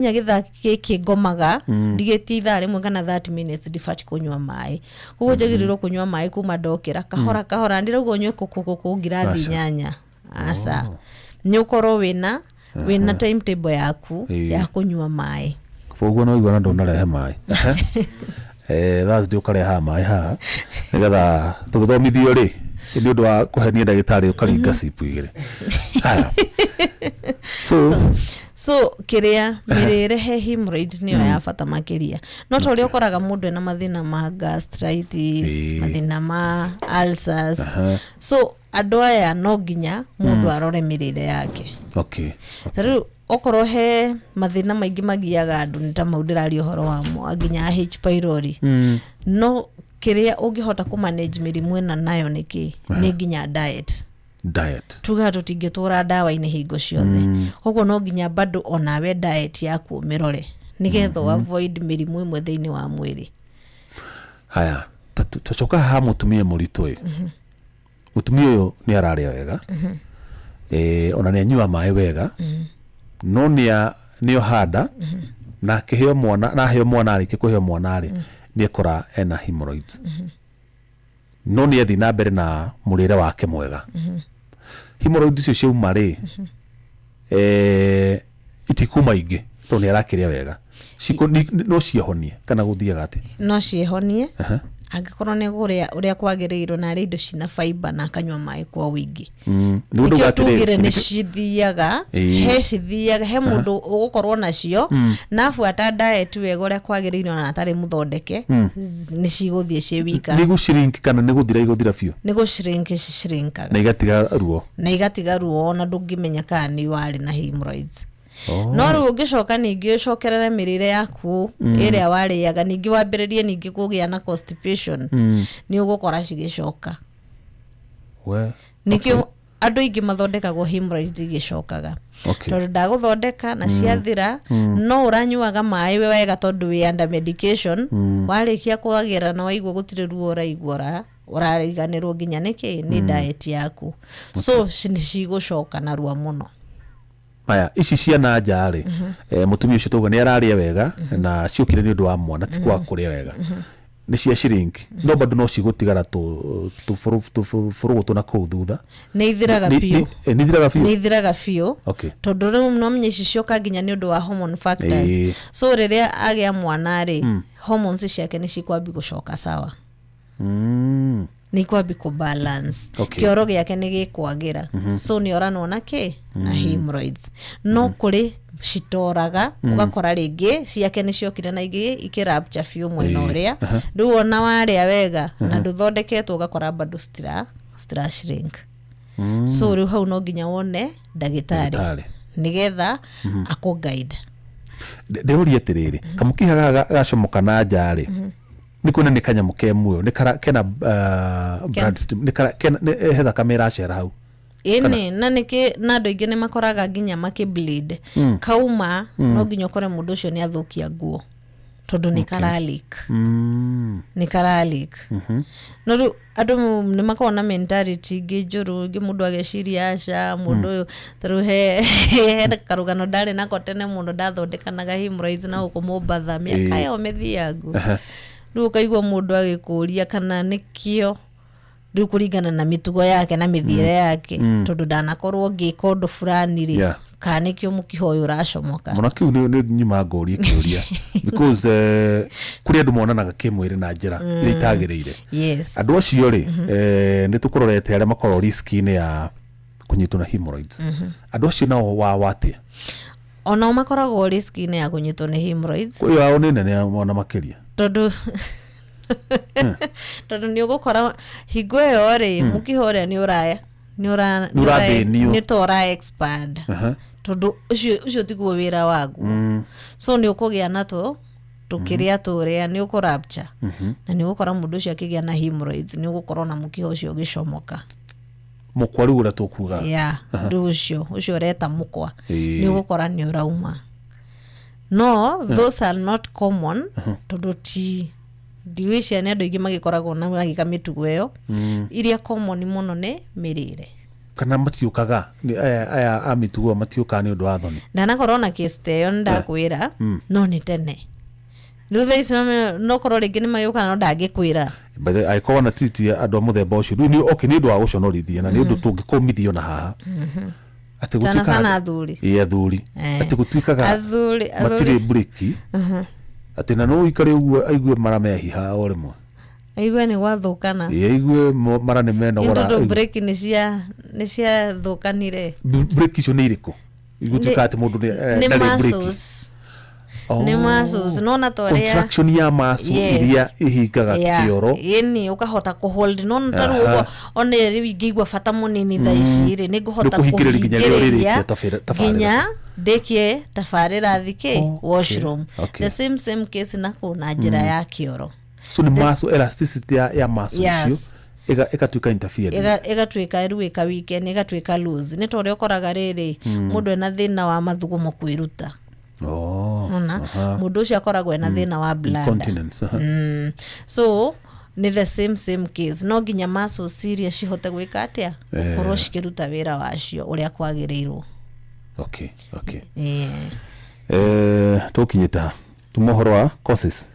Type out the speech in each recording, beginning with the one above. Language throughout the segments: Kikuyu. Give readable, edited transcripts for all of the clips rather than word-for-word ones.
Nginya gĩthaa gĩkĩ ngomaga, ndigĩtie ithaa rĩmwe kana 30 minutes ndibati kũnyua maĩ. Koguo njagĩrĩirwo kũnyua maĩ kuma ndokĩra kahora kahora. Ndirauga ũnyue kũkũ ngirathi Aca. 8, aca. Nĩ ũkorwo wĩna timetable yaku ya kũnyua maĩ. Koguo no igua na ndũnarehe maĩ. Thursday ũkarehaga maĩ haha nĩgetha tũgĩthomithio rĩ, nĩ ũndũ wa kũhenia ndagĩtarĩ ũkaringa sip 2. Haya, so So kĩrĩa mĩrĩre he hemorrhoids nĩyo ya bata makĩria, no ta ũrĩa ũkoraga mũndũ ena mathĩna ma gastritis, mathĩna ma ulcers. So andũ aya no nginya mũndũ arore mĩrĩre yake. Ta rĩu okorwo he mathĩna maingĩ magiaga andũ, nĩ ta mau ndĩraria ũhoro wamo, nginya H pylori. No kĩrĩa ũngĩhota kũmanage mĩrimũ ĩno nayo nĩ kĩ? Nĩ nginya diet. Diet. Tugaga tũtingĩtũra ndawa-inĩ hingo ciothe, koguo no nginya bado onawe diet yaku ũmĩrore nĩgetha mm avoid mĩrimũ ĩmwe thĩinĩ wa mwĩrĩ. Haya, tũcoka haha mũtumia mũritũ ĩ, mũtumia ũyũ nĩ ararĩa wega, ona nĩ anyua maĩ wega, no nĩ nĩoha nda na akĩheo mwana, na aheo mwana, arĩkia kũheo mwana rĩ, nĩ ekora ena hemorrhoids, no nĩ athiĩ na mbere na mũrĩre wake mwega. Hemorrhoids icio ciauma rĩ, itikuma ingĩ tondũ nĩ arakĩrĩa wega? No ciehonie kana gũthiaga atĩa? No ciĩhonie angĩkorwo nĩ kũrĩa ũrĩa kwagĩrĩirwo na arĩa indo cina fiber na akanyua maĩ kwa ũingĩ. Nĩ ũndũ Nĩkĩo atĩrĩrĩ, tugire nĩ cithiaga. He cithiaga, he mũndũ ũgũkorwo nacio na abuata diet wega ũrĩa kwagĩrĩirwo na atarĩ mũthondeke, nĩ cigũthiĩ ciĩ wika. Nĩ gũshrink kana nĩ gũthira igũthira biũ? Nĩ gũshrink cishrinkaga. Na igatiga ruo. Na igatiga ruo, ona ndũngĩmenya kana nĩ warĩ na hemorrhoids. Oh. No rĩu ũngĩcoka ningĩ ũcokerere mĩrĩre yaku ĩrĩa warĩaga, ningĩ wambĩrĩrie ningĩ kũgĩa na constipation, nĩ ũgũkora cigĩcoka. We. Nĩkĩo andũ aingĩ mathondekagwo hemorrhoids igĩcokaga, tondũ ndagũthondeka na ciathira, no ũranyuaga maĩ wega tondũ wĩ under medication. Warĩkia kwagĩra na waigua gũtirĩ ruo ũraigua, ũrariganĩrwo nginya nĩkĩ nĩ diet yaku. So nĩ cigũcoka narua mũno. Aya, ici ciana nja rĩ, mũtumia ũcio tauga nĩ ararĩa wega na ciũkire nĩ ũndũ wa mwana, ti kwaga kũrĩa wega, nĩ cia shrink, no bado no cigũtigara tũbũrũgũtũ na kũu thutha? Nĩ ithiraga biũ. Nĩ ithiraga biũ? Nĩ ithiraga biũ. Tondũ rĩu no menye ici cioka nginya nĩ ũndũ wa hormone factors. So rĩrĩa agĩa mwana rĩ, hormones ciake nĩ cikwambi gũcoka sawa. Nĩ ikwambi kũ balance. Kĩoro gĩake nĩ gĩkwagĩra, so nĩ oranwo na kĩ na hemorrhoids. No kũrĩ citoraga, ũgakora rĩngĩ ciake nĩ ciokire na ingĩ ikĩrapture biũ mwena ũrĩa. Rĩu ona warĩa wega na ndũthondeketwo, ũgakora bado citira shrink. So rĩu hau no nginya wone ndagĩtarĩ Ndagĩtarĩ. nĩgetha akũ guide. Ndĩũrie atĩrĩrĩ, kamũkiha gaka gacomoka na nja rĩ, nĩ kuona nĩ kanyamũ ke muoyo, nĩ kara kena blood stream, nĩ kara kena he thakame ĩracera hau. Ĩni, na nĩkĩ na andũ aingĩ nĩ makoraga nginya makĩ bleed kauma. No nginya ũkore mũndũ ũcio nĩ athũkia nguo tondũ nĩ kara leak. Nĩ kara leak. No rĩu andũ nĩ makoragwo na mentality ingĩ njũru, ingĩ mũndũ ageciria aca mũndũ ũyũ. Ta rĩu he karũgano ndarĩ nako tene mũno, ndathondekanaga hemorrhoids na gũkũ Mombatha mĩaka ĩyo mĩthiangu. Rĩu ũkaigua mũndũ agĩkũria kana nĩkĩo rĩu kũringana na mĩtugo yake na mĩthiĩre yake, tondũ ndanakorwo ngĩka ũndũ fulani rĩ, kana nĩkĩo mũkiha ũyũ ũracomoka. Mũno kĩu nĩ nyuma ngũrie kĩũria because kũrĩ andũ monanaga kĩmwĩrĩ na njĩra iria itagĩrĩire. Andũ acio rĩ, nĩ tũkũrorete arĩa makoragwo risk-inĩ ya kũnyitwo na hemorrhoids, andũ acio nao wao atĩa? Onao makoragwo risk-inĩ ya kũnyitwo nĩ hemorrhoids. Ĩyo yao nĩ nene ona makĩria. Tondũ nĩ ũgũkora hingo ĩyo rĩ, mũkiha ũrĩa nĩ ũraya nĩ ũra Nĩ ũrathĩnio. Nĩ ta ũra expand, tondũ ũcio tiguo wĩra waguo. So nĩ ũkũgĩa na tũkĩrĩa tũrĩa nĩ ũkũ-rupture, na nĩ ũgũkora mũndũ ũcio akĩgĩa na hemorrhoids, nĩ ũgũkorwo na mũkiha ũcio ũgĩcomoka. Mũkwa rĩu ũrĩa tũkuga. Ya, rĩu ũcio ũreta mũkwa, nĩ ũgũkora nĩ ũrauma. No those are not common, tondũ ti ndigwĩciria nĩ andũ aingĩ magĩkoragwo na magĩka mĩtugo ĩyo. Iria common mũno nĩ mĩrĩre. Kana matiũkaga aya a mĩtugo matiũkaga nĩ ũndũ wa thoni? Ndanakorwo na case ta ĩyo, nĩndakwĩra, no nĩ tene. Rĩu thaa ici nokorwo rĩngĩ nĩ magĩũka, no ndangĩkwĩra. But angĩkorwo na treat andũ a mũthemba ũcio rĩu okay, nĩ ũndũ wa gũconorithia na nĩ ũndũ tũngĩkũmithio na haha atĩ Sana gũtuĩkaga sana athuri. Ĩ, athuri. Atĩ gũtuĩkaga Athuri. Matirĩ breki, atĩ na no ũikare ũguo aigue mara mehiha o rĩmwe. Aigue nĩ gwathũkana. Ĩ, aigue mara nĩ menogora. Tondũ breki nĩ ciathũkanire. Breki icio nĩ irĩkũ igũtuĩka atĩ mũndũ Nĩ ndarĩ breki? muscles. Oh. Nĩ muscles, nona ta ũrĩa Contraction ya muscle iria ihingaga kĩoro. Ĩni, ũkahota kũhold, nona ta rĩu ũguo, ona rĩu ingĩigua bata mũnini thaa ici rĩ, nĩ ngũhota Nĩ kũhingĩrĩria nginya rĩrĩa kũhingĩrĩria ũrĩrĩkia tabarĩra. nginya ndĩkie tabarĩra thikĩ washroom. The same same case naku na njĩra ya kĩoro. So nĩ muscle elasticity ya muscle icio ĩgatuĩka interfered. Ĩgatuĩka rĩu ĩka weaken, ĩgatuĩka loose. Nĩ ta ũrĩa ũkoraga rĩrĩ mũndũ ena thĩna wa mathugumo kwĩruta. Ona mũndũ ũcio akoragwo ena thĩna wa bladder. Incontinence, aha. So nĩ the same same case, no nginya muscles iria cihote gwĩka atĩa, gũkorwo cikĩruta wĩra wacio ũrĩa kwagĩrĩirwo. Okay. Eh. Tũkinyĩte ha tuma ũhoro wa causes?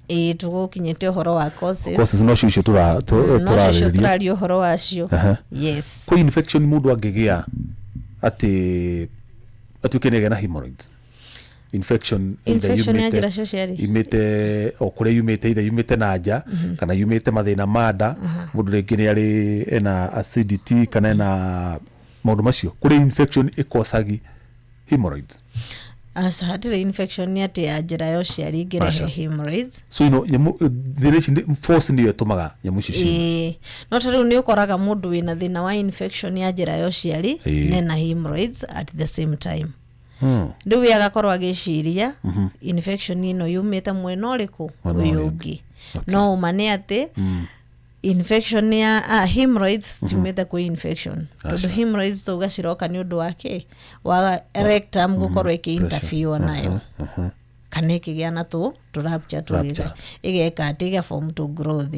Ĩĩ, tũgũkinyĩte ũhoro wa causes. Causes no cio No cio tũrarĩrĩria. tũraria ũhoro wacio. Yes. Kwĩ infection mũndũ angĩgĩa atĩ atuĩke nĩ agĩa na hemorrhoids infection, either Infection ya njĩra cia ũciari. Imĩte o kũrĩa yumĩte, either yumĩte na nja kana yumĩte mathĩna ma nda, mũndũ rĩngĩ nĩ arĩ ena acidity kana ena maũndũ macio, kũrĩ infection ĩkosagi hemorrhoids? Aca, hatirĩ infection nĩ atĩ ya njĩra ya ũciari ĩngĩrehe Aca. hemorrhoids. So ino nyamũ thĩna ici force nĩyo ĩtũmaga nyamũ icio ciume. Ĩĩ, no ta rĩu nĩ ũkoraga mũndũ wĩna thĩna wa infection ya njĩra ya ũciari nena hemorrhoids at the same time. Rĩu we agakorwo agĩciria infection ĩno yumĩte mwena ũrĩkũ Mwena ũyũ ũrĩa. ũngĩ, no ũma nĩ atĩ infection ya hemorrhoids ciumĩte kwĩ infection, tondũ hemorrhoids tauga ciroka nĩ ũndũ wa kĩ, wa rectum gũkorwo ĩkĩ-interfere nayo kana ĩkĩgĩa na tũ rupture Rupture. tũgĩka ĩgeka atĩ ĩga form to growth.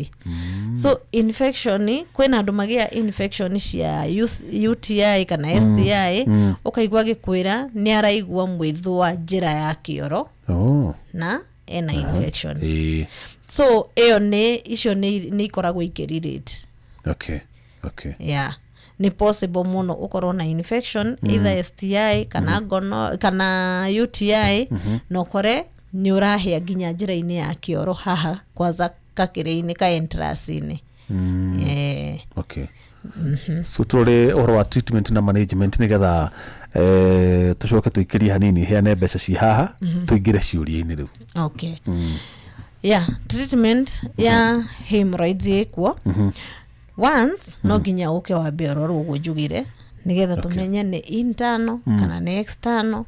So infection, kwĩna andũ magĩa infection cia UTI kana STI, ũkaigua agĩkwĩra nĩ araigua mwĩthũa njĩra ya kĩoro na ena infection. So ĩyo nĩ icio nĩ ikoragwo ikĩrelate. Yeah, nĩ possible mũno ũkorwo na infection, either STI kana gono kana UTI, na ũkore nĩ ũrahĩa nginya njĩra-inĩ ya kĩoro haha kwanza kakĩrĩ-inĩ ka entrance-inĩ. Okay, so turore ũhoro wa treatment na management nĩgetha tũcoke tũikĩrie hanini, heane mbeca ci haha, tũingĩre ciũria-inĩ rĩu. Okay, yeah, treatment ya hemorrhoids ĩkuo. Once no nginya ũke wambe ũrorwo ũguo njugire, nĩgetha tũmenye nĩ internal kana nĩ external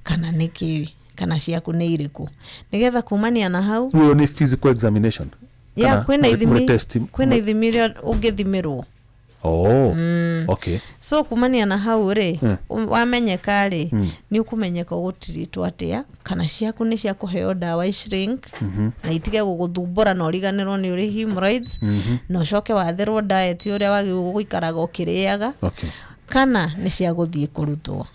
kana nĩ kĩ, kana ciaku nĩ irĩkũ, nĩgetha kumania na hau. Ũyũ nĩ physical examination? Ya. Kana Kwĩna ithimi mũrĩ test? Kwĩna ithimi iria ũngĩthimĩrwo. Oh, okay. So kumania na hau rĩ, wamenyeka rĩ, nĩ ũkũmenyeka ũgũtiritwo atĩa, kana ciaku nĩ cia kũheo ndawa ishrink na itige gũgũthumbũra na ũriganĩrwo nĩ ũrĩ hemorrhoids, na ũcoke wathĩrwo diet ũrĩa wagĩrĩirwo gũikaraga ũkĩrĩaga, kana nĩ cia gũthiĩ kũrutwo.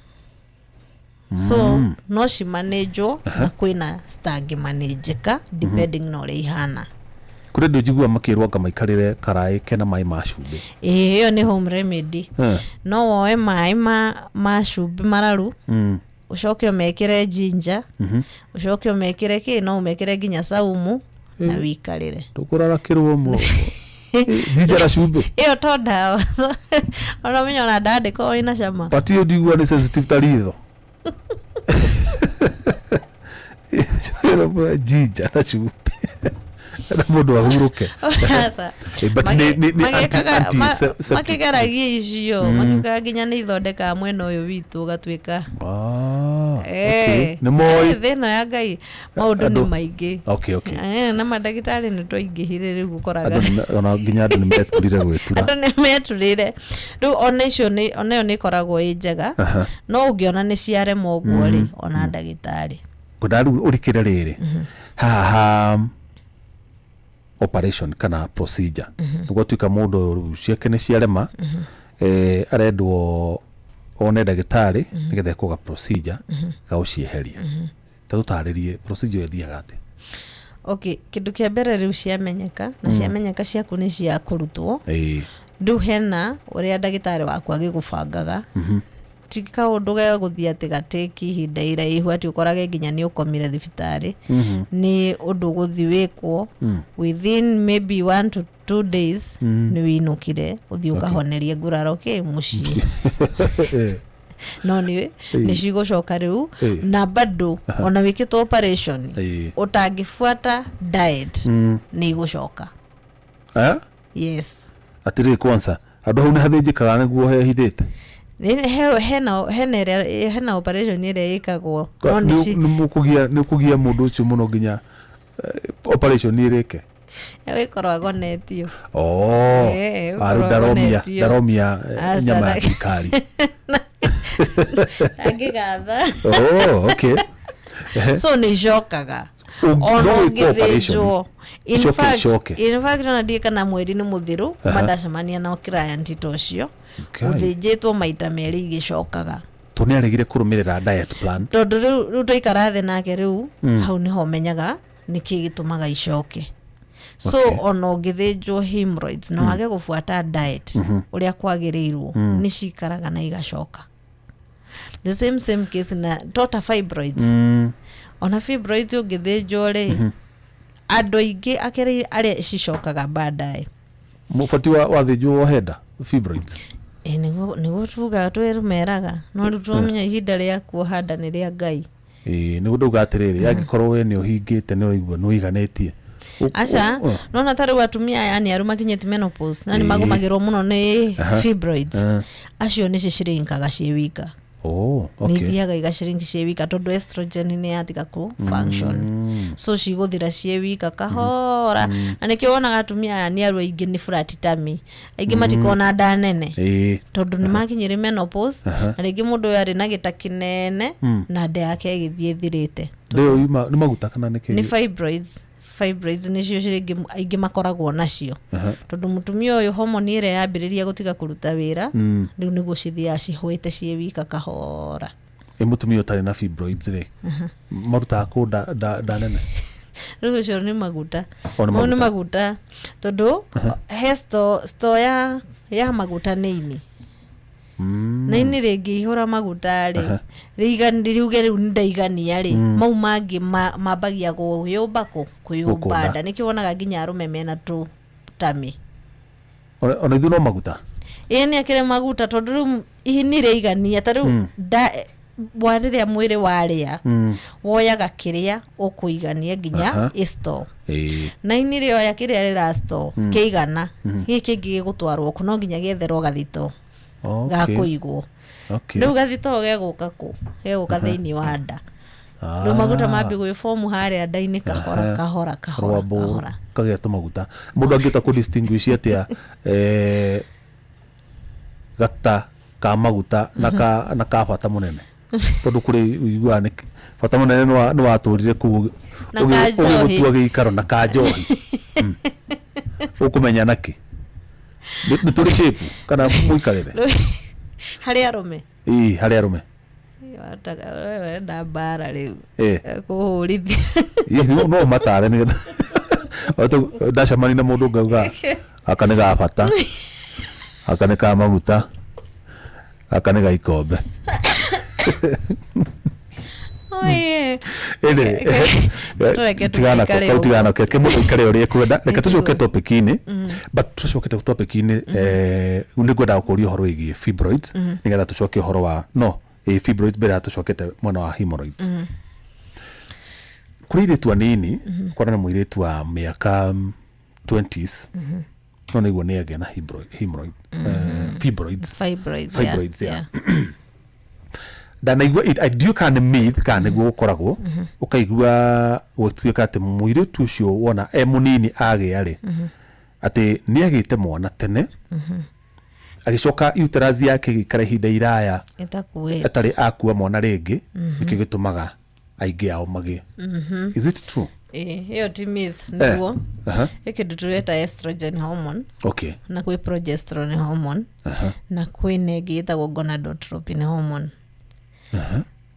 So no cimanĩnjwo na kwĩna citangĩmanĩnjĩka depending na ũrĩa ihana. Kũrĩ andũ njiguaga makĩrwo anga maikarĩre karaĩ kena maĩ ma cumbĩ. Ĩĩ, ĩyo nĩ home remedy. No woe maĩ ma cumbĩ mararu, ũcoke ũmekĩre ginger, ũcoke ũmekĩre kĩ, no ũmekĩre nginya saumu na wĩikarĩre. Ndũkũrarakĩrwo mo ginger na cumbĩ. Ĩyo to ndawa, ona ũmenye ona ndawa ndĩkoragwo ĩna cama. But ĩyo ndigua nĩ sensitive ta ritho, ginger na cumbĩ na mũndũ ahurũke. Aca. But nĩ antiseptic. Makĩgeragia icio, makiugaga nginya nĩ ithondekaga mwena ũyũ witũ ũgatuĩka. Ah, okay. Nĩ moĩ. Thĩ ĩno ya Ngai maũndũ nĩ maingĩ. Na mandagĩtarĩ nĩ twaingĩhire rĩu ũkoraga Andũ ona nginya andũ nĩ meturire gwĩtura. Andũ nĩ meturire rĩu, ona icio ona ĩyo nĩ ĩkoragwo ĩ njega, no ũngĩona nĩ ciarema ũguo rĩ, ona ndagĩtarĩ. Ngwendaga rĩu ũrikĩre rĩrĩ haha ha operation kana procedure, nĩguo tuĩka mũndũ ũyũ rĩu ciake nĩ ciarema. Arendwo one ndagĩtarĩ nĩgetha ekwo ga procedure ga gũcieheria. Ta tũtarĩrie procedure ĩyo ĩthiaga atĩa? Okay, kĩndũ kĩa mbere, rĩu ciamenyeka, na ciamenyeka ciaku nĩ cia kũrutwo, rĩu hena ũrĩa ndagĩtarĩ waku agĩgũbangaga. Ti kaũndũ gegũthiĩ atĩ gatĩki ihinda iraihu atĩ ũkorage nginya nĩ ũkomire thibitarĩ. Nĩ ũndũ ũgũthiĩ wĩkwo within maybe 1 to 2 days, nĩ wĩinũkire ũthiĩ ũkahonerie nguraro kĩ mũciĩ. No nĩ cigũcoka rĩu. Na bado ona wĩkĩtwo operation, ũtangĩbuata diet, nĩ igũcoka. Eh? Yes. Atĩrĩrĩ, kwanza handũ hau nĩ hathĩnjĩkaga nĩguo hehithĩte? Hena ĩrĩa, hena operation ĩrĩa ĩkagwo, no nĩ Nĩ ũkũgia mũndũ ũcio mũno nginya operation ĩrĩke? Ĩkorwo agonetio. Oh, Eh, ah, rĩu ũkorwo ndaromia agonetio. ndaromia Aca, nyama ya thirikari. Angĩgatha. Oh, okay. So nĩ icokaga. Ona No wĩkwo operation, ũngĩthĩnjwo, in icoke fact, icoke. in fact, ona ndiĩ kana mweri nĩ mũthiru kuma ndacemania na client ta ũcio ũthĩnjĩtwo maita merĩ igĩcokaga. To nĩ aregire kũrũmĩrĩra diet plan. Tondũ rĩu twaikara thĩ nake, rĩu hau nĩho menyaga nĩkĩ gĩtũmaga icoke. So ona ũngĩthĩnjwo hemorrhoids na wage gũbuata diet ũrĩa kwagĩrĩirwo, nĩ cikaraga na igacoka. The same same case na tota fibroids. Ona fibroids ũngĩthĩnjwo rĩ, andũ aingĩ akĩrĩ arĩa cicokaga baadaye. Mũbati wathĩnjwo wohe nda, fibroids? Ĩ, nĩguo tugaga, twĩrũmeraga, no rĩu tũramenya ihinda rĩa kuoha nda nĩ rĩa Ngai. Ĩĩ, nĩguo ndauga atĩrĩrĩ, angĩkorwo we nĩ ũhingĩte, nĩ ũraigua nĩ ũiganĩtie. Aca. Nona ta rĩu atumia aya nĩ aru makinyĩte menopause na nĩ magũmagĩrwo mũno nĩ fibroids, acio nĩ cicirinkaga ciĩ wika. Nĩ ithiaga igacirink ciĩ wika tondũ estrogen nĩ yatiga kũ function, so cigũthira ciĩ wika kahora. Na nĩkĩo wonaga atumia aya nĩ aru aingĩ nĩ flat tummy, aingĩ matikona nda nene, tondũ nĩ makinyĩre menopause na rĩngĩ mũndũ ũyũ arĩ na gĩta kĩnene na nda yake ĩgĩthiĩ ĩthirĩte. Ndĩyo yuma nĩ maguta kana nĩ Nĩ kĩ? fibroids. Fibroids nĩcio rĩngĩ aingĩ makoragwo nacio, tondũ mũtumia ũyũ homoni ĩrĩa yambĩrĩria gũtiga kũruta wĩra, rĩu nĩguo cithiaga cihũĩte ciĩ wika kahora. Ĩ mũtumia ũtarĩ na fibroids rĩ, marutaga kũ nda nene? Rĩu ũcio nĩ maguta. O, nĩ Mau nĩ maguta. maguta, tondũ he store ya maguta nĩ ini na ini rĩngĩihũra maguta rĩ, riuge rĩu nĩ ndaigania rĩ, mau mangĩ mambagia kũyũmba kũyũmba Gũkũnda. nda. Nĩkĩo wonaga nginya arũme mena tũtami. Ona ithuĩ no maguta. Ĩĩ, nĩ akĩrĩ maguta, tondũ rĩu ini rĩigania ta rĩu nda wa rĩrĩa mwĩrĩ warĩa, woyaga kĩrĩa ũkũigania nginya ĩstore. Na ini rĩoya kĩrĩa rĩrastore kĩigana, gĩkĩ kĩngĩ gĩgũtwarwo kũ? No nginya gĩetherwo gathito ga kũigwo. Rĩu gathito gegũka kũ? Gegũka thĩinĩ wa nda. Rĩu maguta mambia gwĩbomu harĩa nda-inĩ kahora kahora kahora. Rwambũ. Kahora. Kagĩa tũmaguta. Mũndũ angĩhota kũ distinguish atĩa gata ka maguta na ka bata mũnene? Tondũ kũrĩ ũiguaga nĩ bata mũnene nĩ watũrire kũu Na ka njohi. ũgĩgũtua gĩikaro na ka njohi. Ũkũmenya nakĩ? Nĩ tũrĩ shape kana mũikarĩre? Harĩ arũme? Ĩĩ, harĩ arũme. Wenda mbara rĩu? Kũhũrithia. Ĩĩ, no matare nĩgetha ndacemania na mũndũ ngauga gaka nĩ ga bata, gaka nĩ ka maguta, gaka nĩ ga ikombe. Oye. Anyway, Tũreke tigana tũikare kau ũguo. tigana ke mũndũ aikare ũrĩa ekwenda. Reke tũcoke Nĩguo. topic-inĩ, but tũcokete topic-inĩ, nĩ ngwendaga kũria ũhoro wĩgiĩ fibroids nĩgetha tũcoke ũhoro wa no fibroids mbere ya tũcokete mwena wa hemorrhoids. Kũrĩ airĩtu anini, kwana nĩ mũirĩtu wa mĩaka 20s, no nĩguo nĩ agĩa na hemorrhoid, fibroids. Fibroids. Fibroids, yeah. Ndanaigua, ndiũĩ kana nĩ myth kana nĩguo gũkoragwo, ũkaigua gũtuĩka atĩ mũirĩtu ũcio wona e mũnini agĩa rĩ, atĩ nĩ agĩte mwana tene, agĩcoka uterus yake ĩgĩikara ihinda iraya ĩtakuĩte, atarĩ akua mwana rĩngĩ, nĩkĩo gĩtũmaga aingĩ ao magĩe. Is it true? Ĩĩ, ĩyo ti myth nĩguo. Aha. Ĩ kĩndũ tũreta estrogen hormone na kwĩ progesterone hormone na kwĩna ĩngĩ ĩtagwo gonadotropin hormone.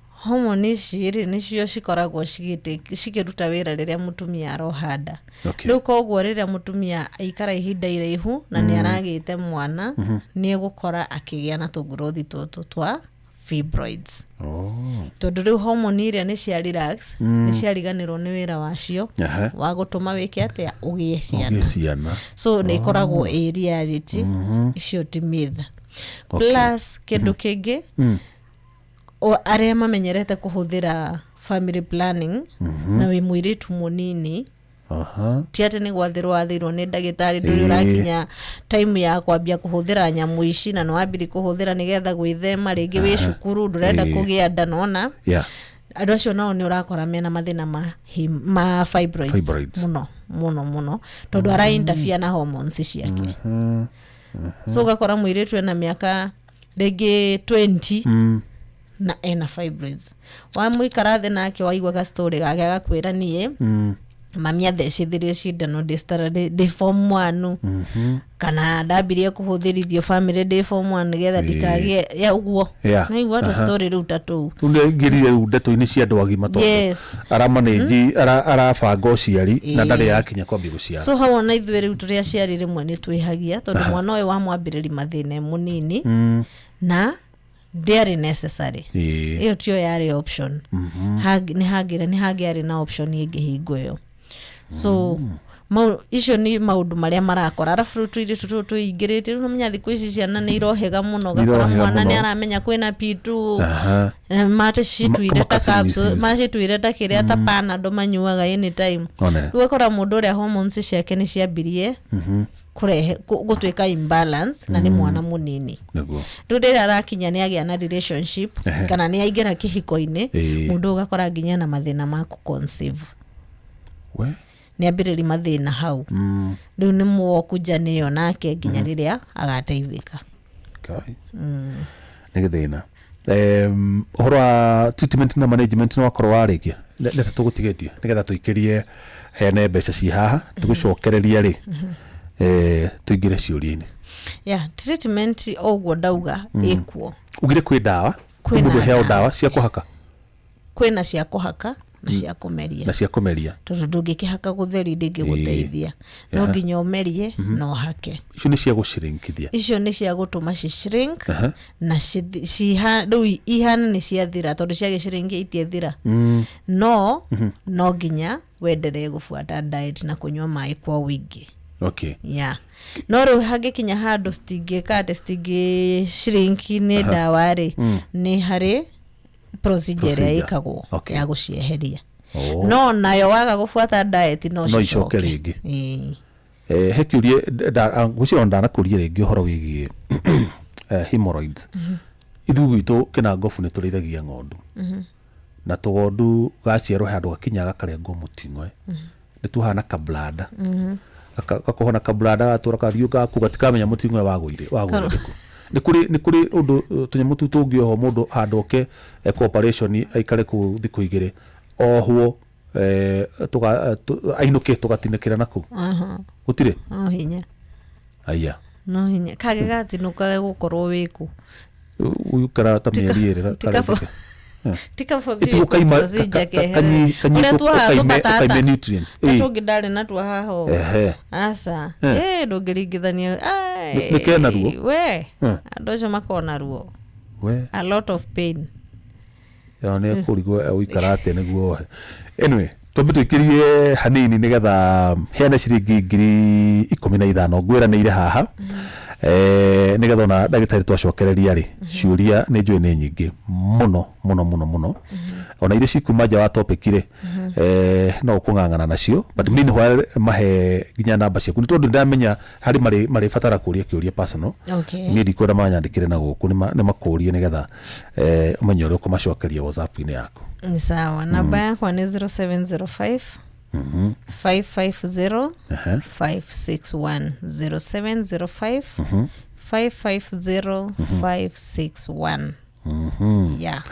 Hormone ici rĩ, nĩcio cikoragwo cikĩruta wĩra rĩrĩa mũtumia aroha nda. Rĩu koguo rĩrĩa mũtumia aikara ihinda iraihu na nĩ aragĩte mwana, nĩ egũkora akĩgĩa na tũngurothi tũtũ twa fibroids. Oh. Tondũ rĩu hormone iria nĩ cia relax, nĩ ciariganĩrwo nĩ wĩra wacio wa gũtũma wĩke atĩa, ũgĩe ciana. Ũgĩe ciana. So nĩ ĩkoragwo ĩ reality, icio ti myth. Plus kĩndũ kĩngĩ, arĩa mamenyerete kũhũthĩra family planning na wĩ mũirĩtu mũnini, ti atĩ nĩ gwathĩrwo wathĩirwo nĩ ndagĩtarĩ, ndũrĩ ũrakinya time ya kwambia kũhũthĩra nyamũ ici, na nĩ wambiri kũhũthĩra nĩgetha gwĩthema, rĩngĩ wĩ cukuru, ndũrenda kũgĩa nda, nona andũ acio nao nĩ ũrakora mena mathĩna ma fibroids, Fibroids. Mũno mũno mũno, tondũ ara interfere na hormones ciake. So ũgakora mũirĩtu ena mĩaka rĩngĩ 20 na ena fibroids. Wamũikara thĩ nake, waigua ga story gake, agakwĩra, "Niĩ mami athecithirie cindano ndĩ form one, kana ndambirie kũhũthĩrithio family ndĩ form one nĩgetha ndikagĩe ya ũguo." Naigua tũ story rĩu ta tũu. Rĩu nĩ aingĩrire rĩu ndeto-inĩ cia andũ agima, tondũ aramanĩnji, arabanga ũciari na ndarĩ yakinya kwambia gũciara. So hau ona ithuĩ rĩu tũrĩ aciari rĩmwe nĩ twĩhagia, tondũ mwana ũyũ wamwambĩrĩri mathĩna e mũnini na ndĩarĩ necessary. Ĩyo tiyo yarĩ option. Nĩ hangĩarĩ na option ĩngĩ hingo ĩyo. So icio nĩ maũndũ marĩa marakora. Arabu rĩu tũirĩtu tũtũ tũingĩrĩte rĩu, nĩũmenya thikũ ici ciana nĩ irohĩga mũno. Ũgakora Irohĩga mwana mũno. nĩ aramenya kwĩna P2, macituire ta Makasi capsule, misuse. macituire ta kĩrĩa, ta Panado manyuaga anytime. One. Rĩu ũgakora mũndũ ũrĩa hormones ciake nĩ ciambirie kũrehe gũtuĩka imbalance na nĩ mwana mũnini. Rĩu rĩrĩa arakinya nĩ agĩa na relationship kana nĩ aingĩra kĩhiko-inĩ, mũndũ ũyũ ũgakora nginya na mathĩna ma kũ-conceive. We. Nĩ ambĩrĩri mathĩna hau. Rĩu nĩ mwokunja nĩyo nake nginya rĩrĩa agateithĩka. Kai. Nĩ gĩthĩna. Ũhoro wa treatment na management nĩ wakorwo warĩkia, nĩ tũgũtigĩtie nĩgetha tũikĩrie heane mbeca ci haha, tũgũcokereria rĩ, tũingĩre ciũria-inĩ. Yeah, treatment o ũguo ndauga ĩkuo. Ugire kwĩ ndawa. Kwĩna Mũndũ heao ndawa. ndawa cia kũhaka. Kwĩna cia kũhaka na cia kũmeria. Na cia kũmeria. Tondũ ndũngĩkĩhaka gũtheri, ndĩngĩgũteithia, no nginya ũmerie na ũhake. Icio nĩ cia gũshrinkithia? Icio nĩ cia gũtũma ci shrink na rĩu ihana nĩ ciathira, tondũ ciagĩshrinki itiethira. No no nginya wenderee gũbuata diet na kũnyua maĩ kwa ũingĩ. Yeah, no rĩu hangĩkinya handũ citingĩka atĩ citingĩ shrink nĩ ndawa rĩ, nĩ harĩ procedure ĩrĩa Procedure. ĩkagwo ya gũcieheria. Oh. No nayo waga gũbuata diet no No icoke cicoke rĩngĩ. Ĩĩ. He kĩũria ngwĩciria ona ndanakũria rĩngĩ ũhoro wĩgiĩ hemorrhoids. Ithuĩ gwitũ kĩnangobu nĩ tũrĩithagia ng'ondu, na tũgondu gaciarwo he handũ gakinyaga gakarengwo mũting'oe, nĩ tuohaga na kablada. Gakohwo na kablada, gatũra kariũka gaku, gatikamenya mũting'oe wagũire kũ. Nĩ kũrĩ ũndũ tũnyamũ tũu tũngĩohwo mũndũ handũ oke ekwo operation, aikare kũu thikũ 2, ohwo, ainũke, tũgatinĩkĩra nakũu? Gũtirĩ? No hinya. Aya. No hinya kage gatinũka gũkorwo wĩkũ. Ũikara ta mĩeri 2 karengeke. Tigũkaima Kanyitwo ũkaime nutrients. Ĩĩ. Tũngĩ ndarĩ natuo haha. Aca. Ndũngĩringithania. Nĩ kena ruo? We, andũ acio makoragwo na ruo, We. a lot of pain. Ĩyo nĩ ekũrigwo ũikara atĩa nĩguo ohe. Anyway, twambe tũikĩrie hanini nĩgetha heane ciringi 15,000 ngwĩranĩire haha, nĩgetha ona ndagĩtarĩ twacokereria rĩ, ciũria nĩ njũĩ nĩ nyingĩ mũno mũno mũno mũno, ona iria cikuma nja wa topic rĩ, no ũkũng'ang'ana nacio. But meanwhile, mahe nginya namba ciaku, nĩ tondũ ndamenya harĩ marĩbatara kũria kĩũria personal. Niĩ ndikwenda manyandĩkĩre na gũkũ, nĩ makũrie nĩgetha ũmenye ũrĩa ũkũmacokeria WhatsApp-inĩ yaku. Ni sawa. Namba yakwa nĩ 0705 550 561. 0705 550 561. Yeah.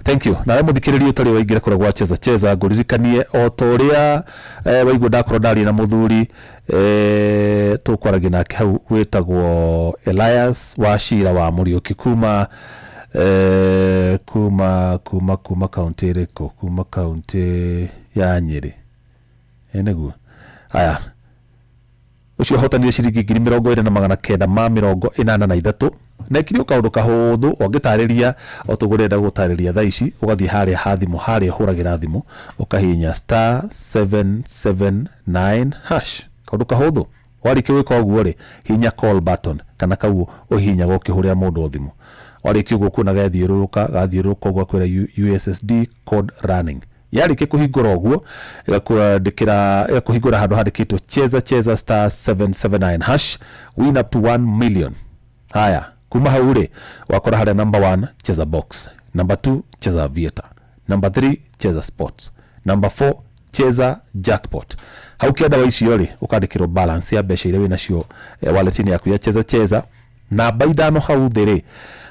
Thank you. Nawe muthikiriria utari waingire kura gwa Cheza Cheza, nguririkanie o ta uria waigua ndakorwo ndaria na muthuri tukwaragia nake hau witagwo Elias Wachira wa Muriuki kuma kuma kuma kuma kaunti iriku, kuma kaunti ya Nyeri, niguo aya ucio ahotanire ciringi 22983 na ekire o kaundu kahuthu ũngĩtarĩria o tũguo ũrenda gũtarĩria thaa ici, ũgathiĩ harĩa ha thimũ, harĩa ũhũragĩra thimũ, ũkahihinya *779#. Kaũndũ kahũthũ. Warĩkia gwĩka ũguo rĩ, hihinya call button kana kau ũhihinyaga ũkĩhũrĩra mũndũ thimũ. Warĩkia ũguo kuona gathiũrũrũka gathiũrũrũka ũguo akwĩra USSD code running. Yarĩkia kũhingũra ũguo, ĩgakũandĩkĩra, ĩgakũhingũra handũ handĩkĩtwo Cheza Cheza *779# win up to 1 million. Haya, kuma hau rĩ, wakora harĩa number 1 cheza box, number 2 cheza aviator, number 3 cheza sports, number 4 cheza jackpot. Hau kĩanda wa icio rĩ, ũkandĩkĩrwo balance ya mbeca iria wĩnacio wallet-inĩ yaku ya Cheza Cheza. Namba 5 hau thĩ rĩ,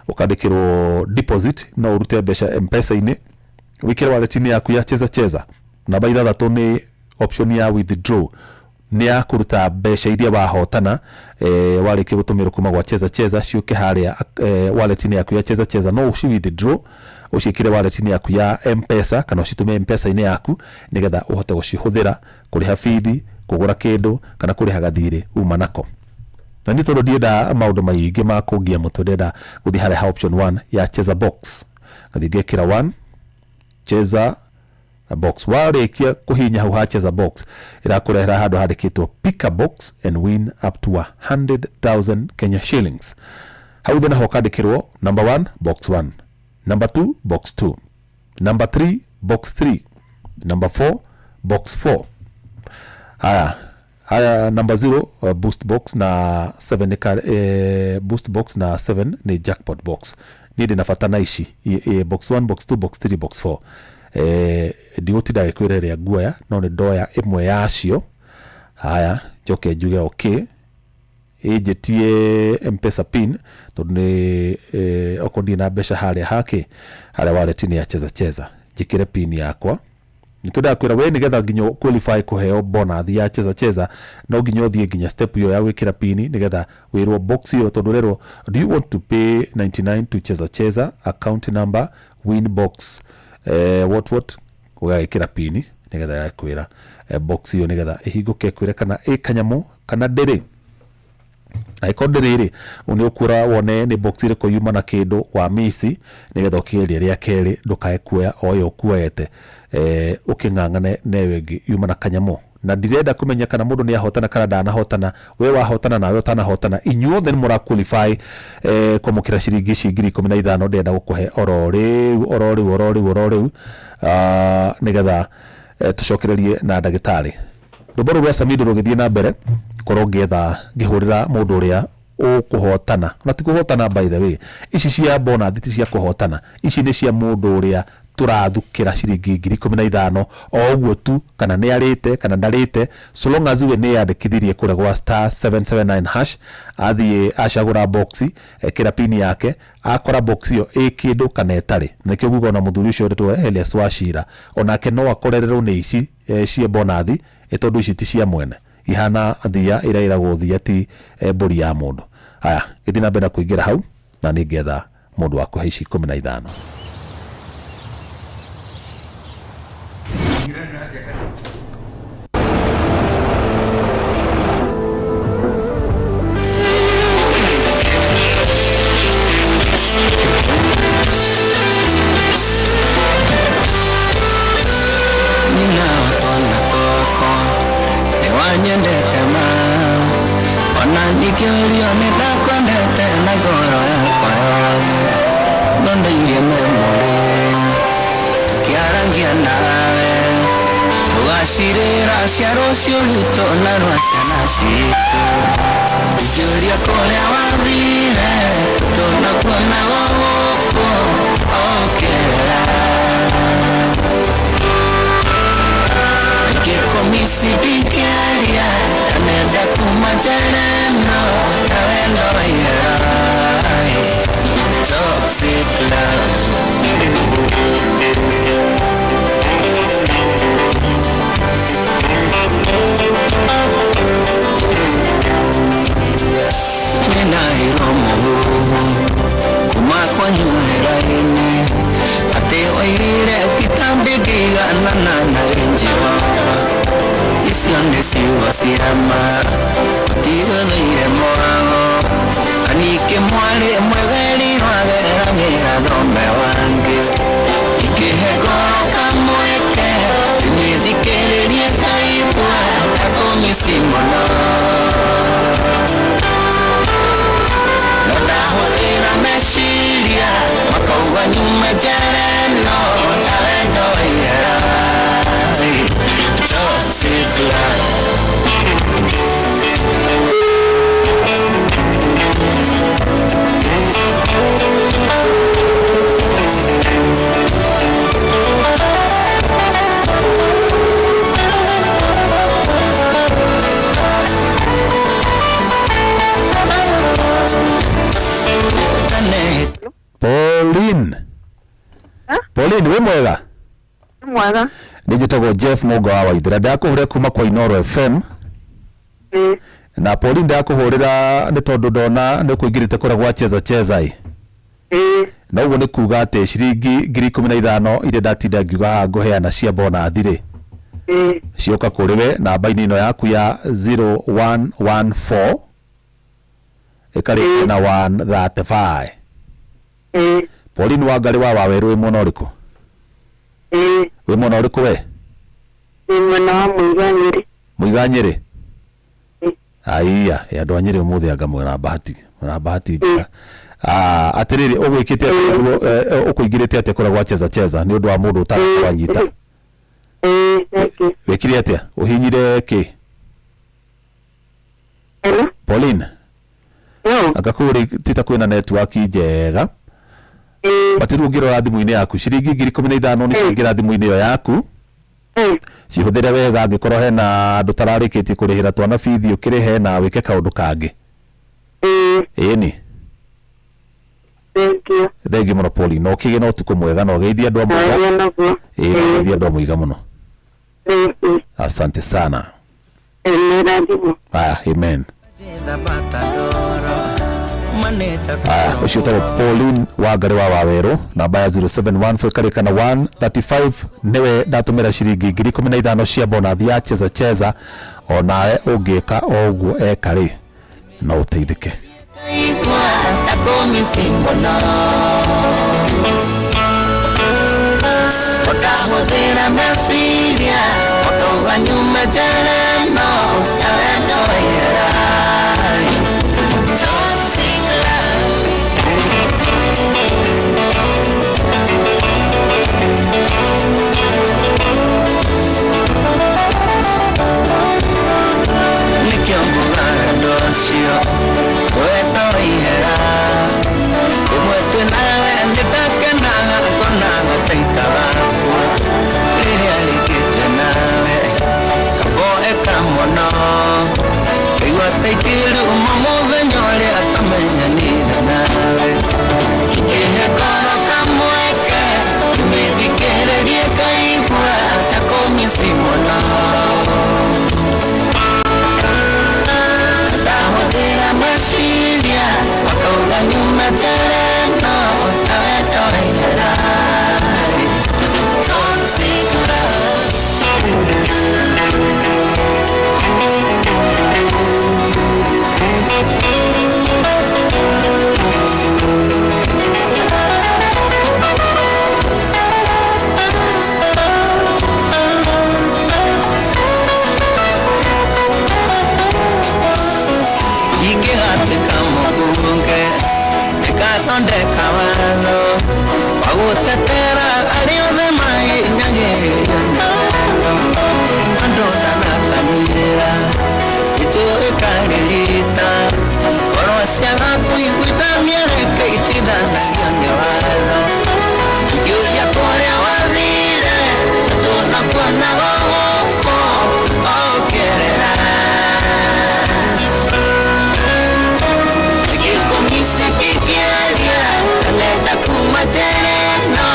ũkandĩkĩrwo deposit, no ũrute mbeca M-Pesa-inĩ wĩkĩre wallet-inĩ yaku ya Cheza Cheza. Namba 6 nĩ option ya withdraw, nĩ ya kũruta mbeca iria wahotana warĩkia gũtũmĩrwo kuma gwa Cheza Cheza ciũke harĩa wallet-inĩ yaku ya Cheza Cheza. No ũci withdraw ũciĩkĩre wallet-inĩ yaku ya M-Pesa kana ũcitũme M-Pesa-inĩ yaku nĩgetha ũhote gũcihũthĩra kũrĩha bithi, kũgũra kĩndũ kana kũrĩha gathirĩ uma nako. Na nĩ tondũ ndienda maũndũ maingĩ ma kũngia mũtwe, ndĩrenda gũthiĩ harĩa ha option 1 ya cheza box, ngathiĩ ngekĩra 1 cheza box. Warĩkia kũhihinya hau ha cheza box, ĩrakũrehera handũ handĩkĩtwo pick a box and win up to 100,000 Kenya shillings. Hau thĩ naho ũkandĩkĩrwo number 1 box 1, number 2 box 2, number 3 box 3, number 4 box 4. Haya haya, number 0 boost box na 7 nĩ boost box na 7 nĩ jackpot box. Niĩ ndĩna bata na ici box 1, box 2, box 3, box 4. Ndigũtinda gĩkwĩra ĩrĩa nguoya, no nĩ ndoya ĩmwe yacio. Haya, njoke njuge okay, ĩnjĩtie M-Pesa pin tondũ nĩ okorwo ndirĩ na mbeca harĩa hake harĩa wallet-inĩ ya Cheza Cheza, njĩkĩre pin yakwa. Nikĩo ndakwĩra we nĩgetha nginya qualify kũheo bonus ya Cheza Cheza, no nginya ũthiĩ nginya step ĩyo ya gwĩkĩra pin nĩgetha wĩrwo box ĩyo, tondũ ũrerwo, "Do you want to pay 99 to Cheza Cheza account number win box what what?" Ũgagĩkĩra pin nĩgetha yakwĩra box ĩyo nĩgetha ĩhingũke ĩkwĩre kana ĩ kanyamũ kana ndĩrĩ. Angĩkorwo ndĩrĩ rĩ, nĩ ũkuora wone nĩ box ĩrĩkũ yuma na kĩndũ wa misi nĩgetha ũkĩgeria rĩa kerĩ, ndũkae kuoya o ĩyo ũkuoete, ũkĩng'ang'ane na ĩyo ĩngĩ yuma na kanyamũ. Na ndirenda kũmenya kana mũndũ nĩ ahotana kana ndanahotana. We wahotana nawe ũtanahotana, inyuothe nĩ mũra qualify kwamũkĩra ciringi ici 15,000 ndĩrenda gũkũhe oro rĩu, oro rĩu, oro rĩu, oro rĩu, nĩgetha tũcokererie na ndagĩtarĩ. Rwĩmbo rũu rwa Samido rũgĩthiĩ na mbere korwo ngĩetha ngĩhũrĩra mũndũ ũrĩa ũkũhotana. Na ti kũhotana, by the way, ici cia bonus ti cia kũhotana, ici nĩ cia mũndũ ũrĩa tũrathukĩra ciringi 15,000 o ũguo tu, kana nĩ arĩte kana ndarĩte, so long as we nĩ yandĩkithirie kũrĩa gwa *779# athiĩ acagũra box, ekĩra pin yake, akora box ĩyo ĩ kĩndũ kana ĩtarĩ. Na nĩkĩo nguga ona mũthuri ũcio ũretwo Elias Wachira onake no akorererwo nĩ ici cia bonus, tondũ ici ti cia mwene, ihana thia ĩrĩa ĩragwo thia ti mbũri ya mũndũ. Haya, gĩthiĩ na mbere na kũingĩra hau na nĩ ngetha mũndũ wa kũhe ici 15. Nyina wa twana twakwa, nĩ wanyendete ma, ona nikĩũrio nĩ ndakwendete na ngoro yakwa yothe, no ndairie memory tũkĩarangia nawe, tũgacirĩra cia rũciũ rwitũ na rwa ciana citũ. Ngĩũria kũrĩa wathire, tũnakuona gũkũ okĩrĩra. Nikĩkũmisi ndikĩaria, ndanenda kuma njera ĩno na wendo wa ihera. Toxic love. Ciama ũtigũthũire mwago anike mwarĩ mwegeri wageragĩra thome wangĩ ikĩhe ngoro kamweke ndĩmĩthikĩrĩrie ngaigua ta kũmisi mũno no ndahũthĩra meciria makauga nyume njere no talento ihera Toxic love. Pauline. Pauline wĩ mwega? Mwega. Nĩ njĩtagwo Jeff Mũnga wa Waithera, ndakũhũrĩra kuma kwa Inoro FM. Ĩĩ. Na Pauline, ndakũhũrĩra nĩ tondũ ndona nĩ ũkũingĩrĩte kũrĩa gwa Cheza Cheza ĩ. Ĩĩ. Na ũguo nĩ kuga atĩ ciringi 15,000 iria ndatinda ngiuga haha ngũheana cia bonathi rĩ, Ĩĩ. cioka kũrĩ we namba-inĩ ĩno yaku ya 0114 ĩkarĩkia na 135. Ĩĩ. Pauline Wangari wa Wawerũ, wĩ mwena ũrĩkũ? Ĩĩ. Wĩ mwena ũrĩkũ we? Nĩ mwena wa Mũiga Nyĩrĩ. Mũiga Nyĩrĩ? Ĩĩ. Aiya, ĩ andũ a Nyĩrĩ ũmũthĩ anga mwĩna bahati, mwĩna bahati njega. Ah, atĩrĩrĩ, ũgwĩkĩte atĩa nĩguo, ũkũingĩrĩte atĩa kũrĩa gwa Cheza Cheza nĩ ũndũ wa mũndũ ũtarĩ wanyita? Ĩĩ, thank you. Wĩkire atĩa? Ũhinyire kĩ? Hello? Pauline? Yo. Anga kũu rĩ ti ta kwĩna network njega. Ĩĩ. But rĩu ũngĩrora thimũ-inĩ yaku, ciringi 15,000 nĩ ciaingĩra thimũ-inĩ ĩyo yaku. Ĩĩ. Cihũthĩre wega, angĩkorwo hena andũ tararĩkĩtie kũrĩhĩra twana bithi ũkĩrĩhe na wĩke kaũndũ kangĩ. Ĩĩ. Ĩni. Thank you. Thengiũ mũno Pauline, na ũkĩgĩe na ũtukũ mwega na ũgeithie andũ a Mũiga. Nawe naguo. Ĩĩ, na ũgeithie andũ a Mũiga mũno. Thank you. Asante sana. Ĩĩ, nĩ Aya, amen. Aya, ũcio ũtagwo Pauline Wangari wa Wawerũ, namba ya 071 ĩkarĩka na 135, nĩwe ndatũmĩra ciringi 15,000 cia bonathi ya Cheza Cheza. Onawe ũngĩka o ũguo eka rĩ, no ũteithĩke. Ũkahũthĩra meciria ũkauga nyume njere no talento ihera Toxic love. Nĩkĩo ngugaga ũndũ ũcio wendo ihera rĩmwe twĩ nawe nĩndakenaga ngona gataita gakwa rĩrĩa rĩngĩ twĩ nawe kaboeka mũno ngaigua ta ingĩruma mũthenya ũrĩa tamenyanire nawe ikĩhe ngoro kamweke ndĩmĩthikĩrĩrie ngaigua ta kũmisi mũno ndahũthĩra meciria makauga nyume njere no talento ihera Toxic love. Ingĩhatĩka mũmbunge ndĩgathondeka watho wa gũtetera arĩa othe mahinyagĩrĩrio nĩ wendo andũ ndanakanĩra itũĩkarĩrita korwo ciaga kũiguithania reke ituithanagio nĩ watho ingĩũria kũrĩa wathire tondũ nakuonaga gũkũ ũkĩrĩra Gĩkũmisi kĩkĩaria nenda kuma njere no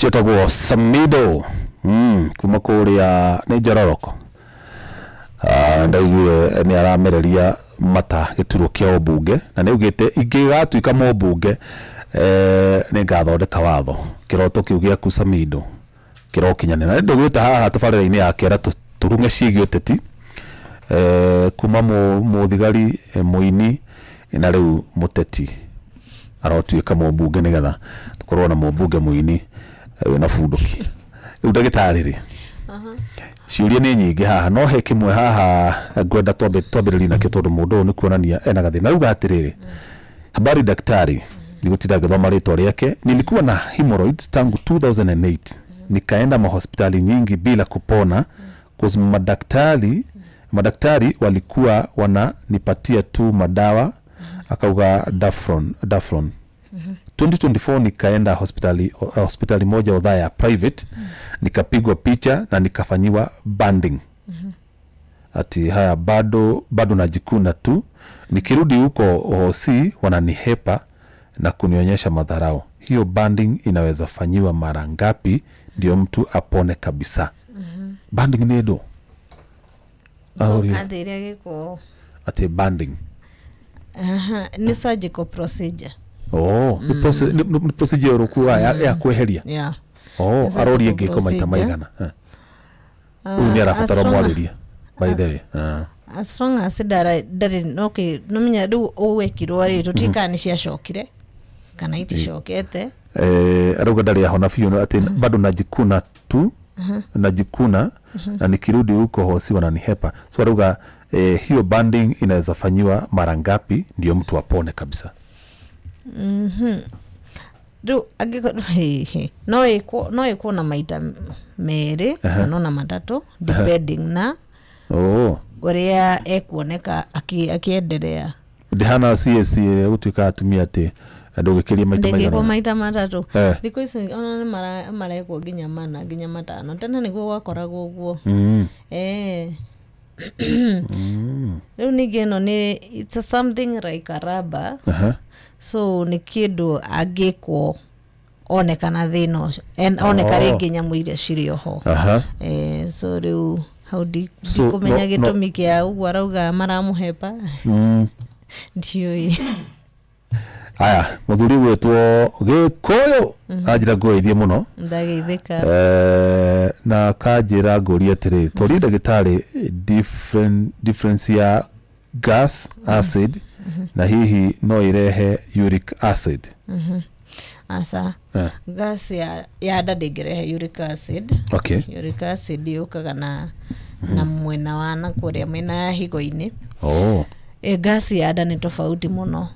Ũcio etagwo Samido, kuma kũrĩa nĩ Njororoko. Ndaiguire nĩ aramereria mata gĩturwa kĩa ũmbunge, na nĩ augĩte ingĩgatuĩka mũmbunge, nĩ ngathondeka watho. Kĩroto kĩu gĩaku, Samido, kĩrokinyanĩra. Na ndĩgwĩta haha tabarĩra-inĩ ya kĩara tũrung'e ciĩgiĩ ũteti, kuma mũthigari, mũini, na rĩu mũteti, arotuĩka mũmbunge nĩgetha tũkorwo na mũmbunge mũini, wĩna bunduki. Rĩu ndagĩtarĩ rĩ, ciũria nĩ nyingĩ haha, no he kĩmwe haha ngwenda twambĩrĩrie nakĩo, tondũ mũndũ ũyũ nĩ kuonania ena gathĩna. Rauga atĩrĩrĩ, "Habari daktari," ndigũtinda ngĩthoma rĩtwa rĩake, "nilikuwa na hemorrhoids tangu 2008, nikaenda mahospitali nyingi bila kupona cause madaktari walikuwa wananipatia tu madawa," akauga Daflon. "2024 nikaenda hospitali moja Othaya private, nikapigwa picha na nikafanyiwa banding." Ati haya, "Bado bado najikuna tu. Nikirudi huko hosi wananihepa na kunionyesha madharau. Hiyo banding inaweza fanyiwa mara ngapi ndio mtu apone kabisa?" Banding nĩ ndũ? Ahorio. Athire agĩkwo. Ati banding. Aha, nĩ surgical procedure. Oh, nĩ procedure ũrũkũ ya kweheria. Yeah. Oh. Nĩ surgical Aroria ngĩko maita procedure. maigana. Ũyũ nĩ arabatara As long mwarĩrie, by the way. Ah. As long as ndarĩ okay, nomenya rĩu ũwekirwo rĩ, tũtikaga nĩ ciacokire kana iticokete. Arauga ndarĩ ahona biũ, atĩ bado najikuna tu, najikuna, na nikirudi huko hosi wananihepa. So arauga, hiyo banding inaweza fanyiwa mara ngapi ndio mtu apone kabisa? Rĩu angĩkorwo hĩhĩ no ĩkwo na maita merĩ kana ona matatũ, depending na ũrĩa ekuoneka akĩenderea. Ndĩhana CAC ĩrĩa gũtuĩka atumia atĩ ndũgĩkĩria maita Ndĩngĩkwo maigana. maita matatũ. Thikũ ici ona nĩ marekwo nginya mana, nginya matano. Tene nĩguo gwakoragwo ũguo. Rĩu ningĩ ĩno nĩ it's a something like a rubber. So nĩ kĩndũ angĩkwo onekana thĩna ũcio, oneka rĩngĩ nyamũ iria cirĩ oho. So rĩu hau So, ndikũmenya no- gĩtũmi kĩa ũguo arauga maramũhepa. Ndiũĩ. Aya, mũthuri gwĩtwo Gĩkũyũ anjĩra ngũgeithie mũno. Ndageithĩka. Na akanjĩra ngũrie atĩrĩ, twarie ndagĩtarĩ difference ya gas, acid, na hihi no ĩrehe uric acid? Aca. Gas ya nda ndĩngĩrehe uric acid. Uric acid yũkaga na mwena wa na kũrĩa mwena ya higo-inĩ. Gas ya nda nĩ tofauti mũno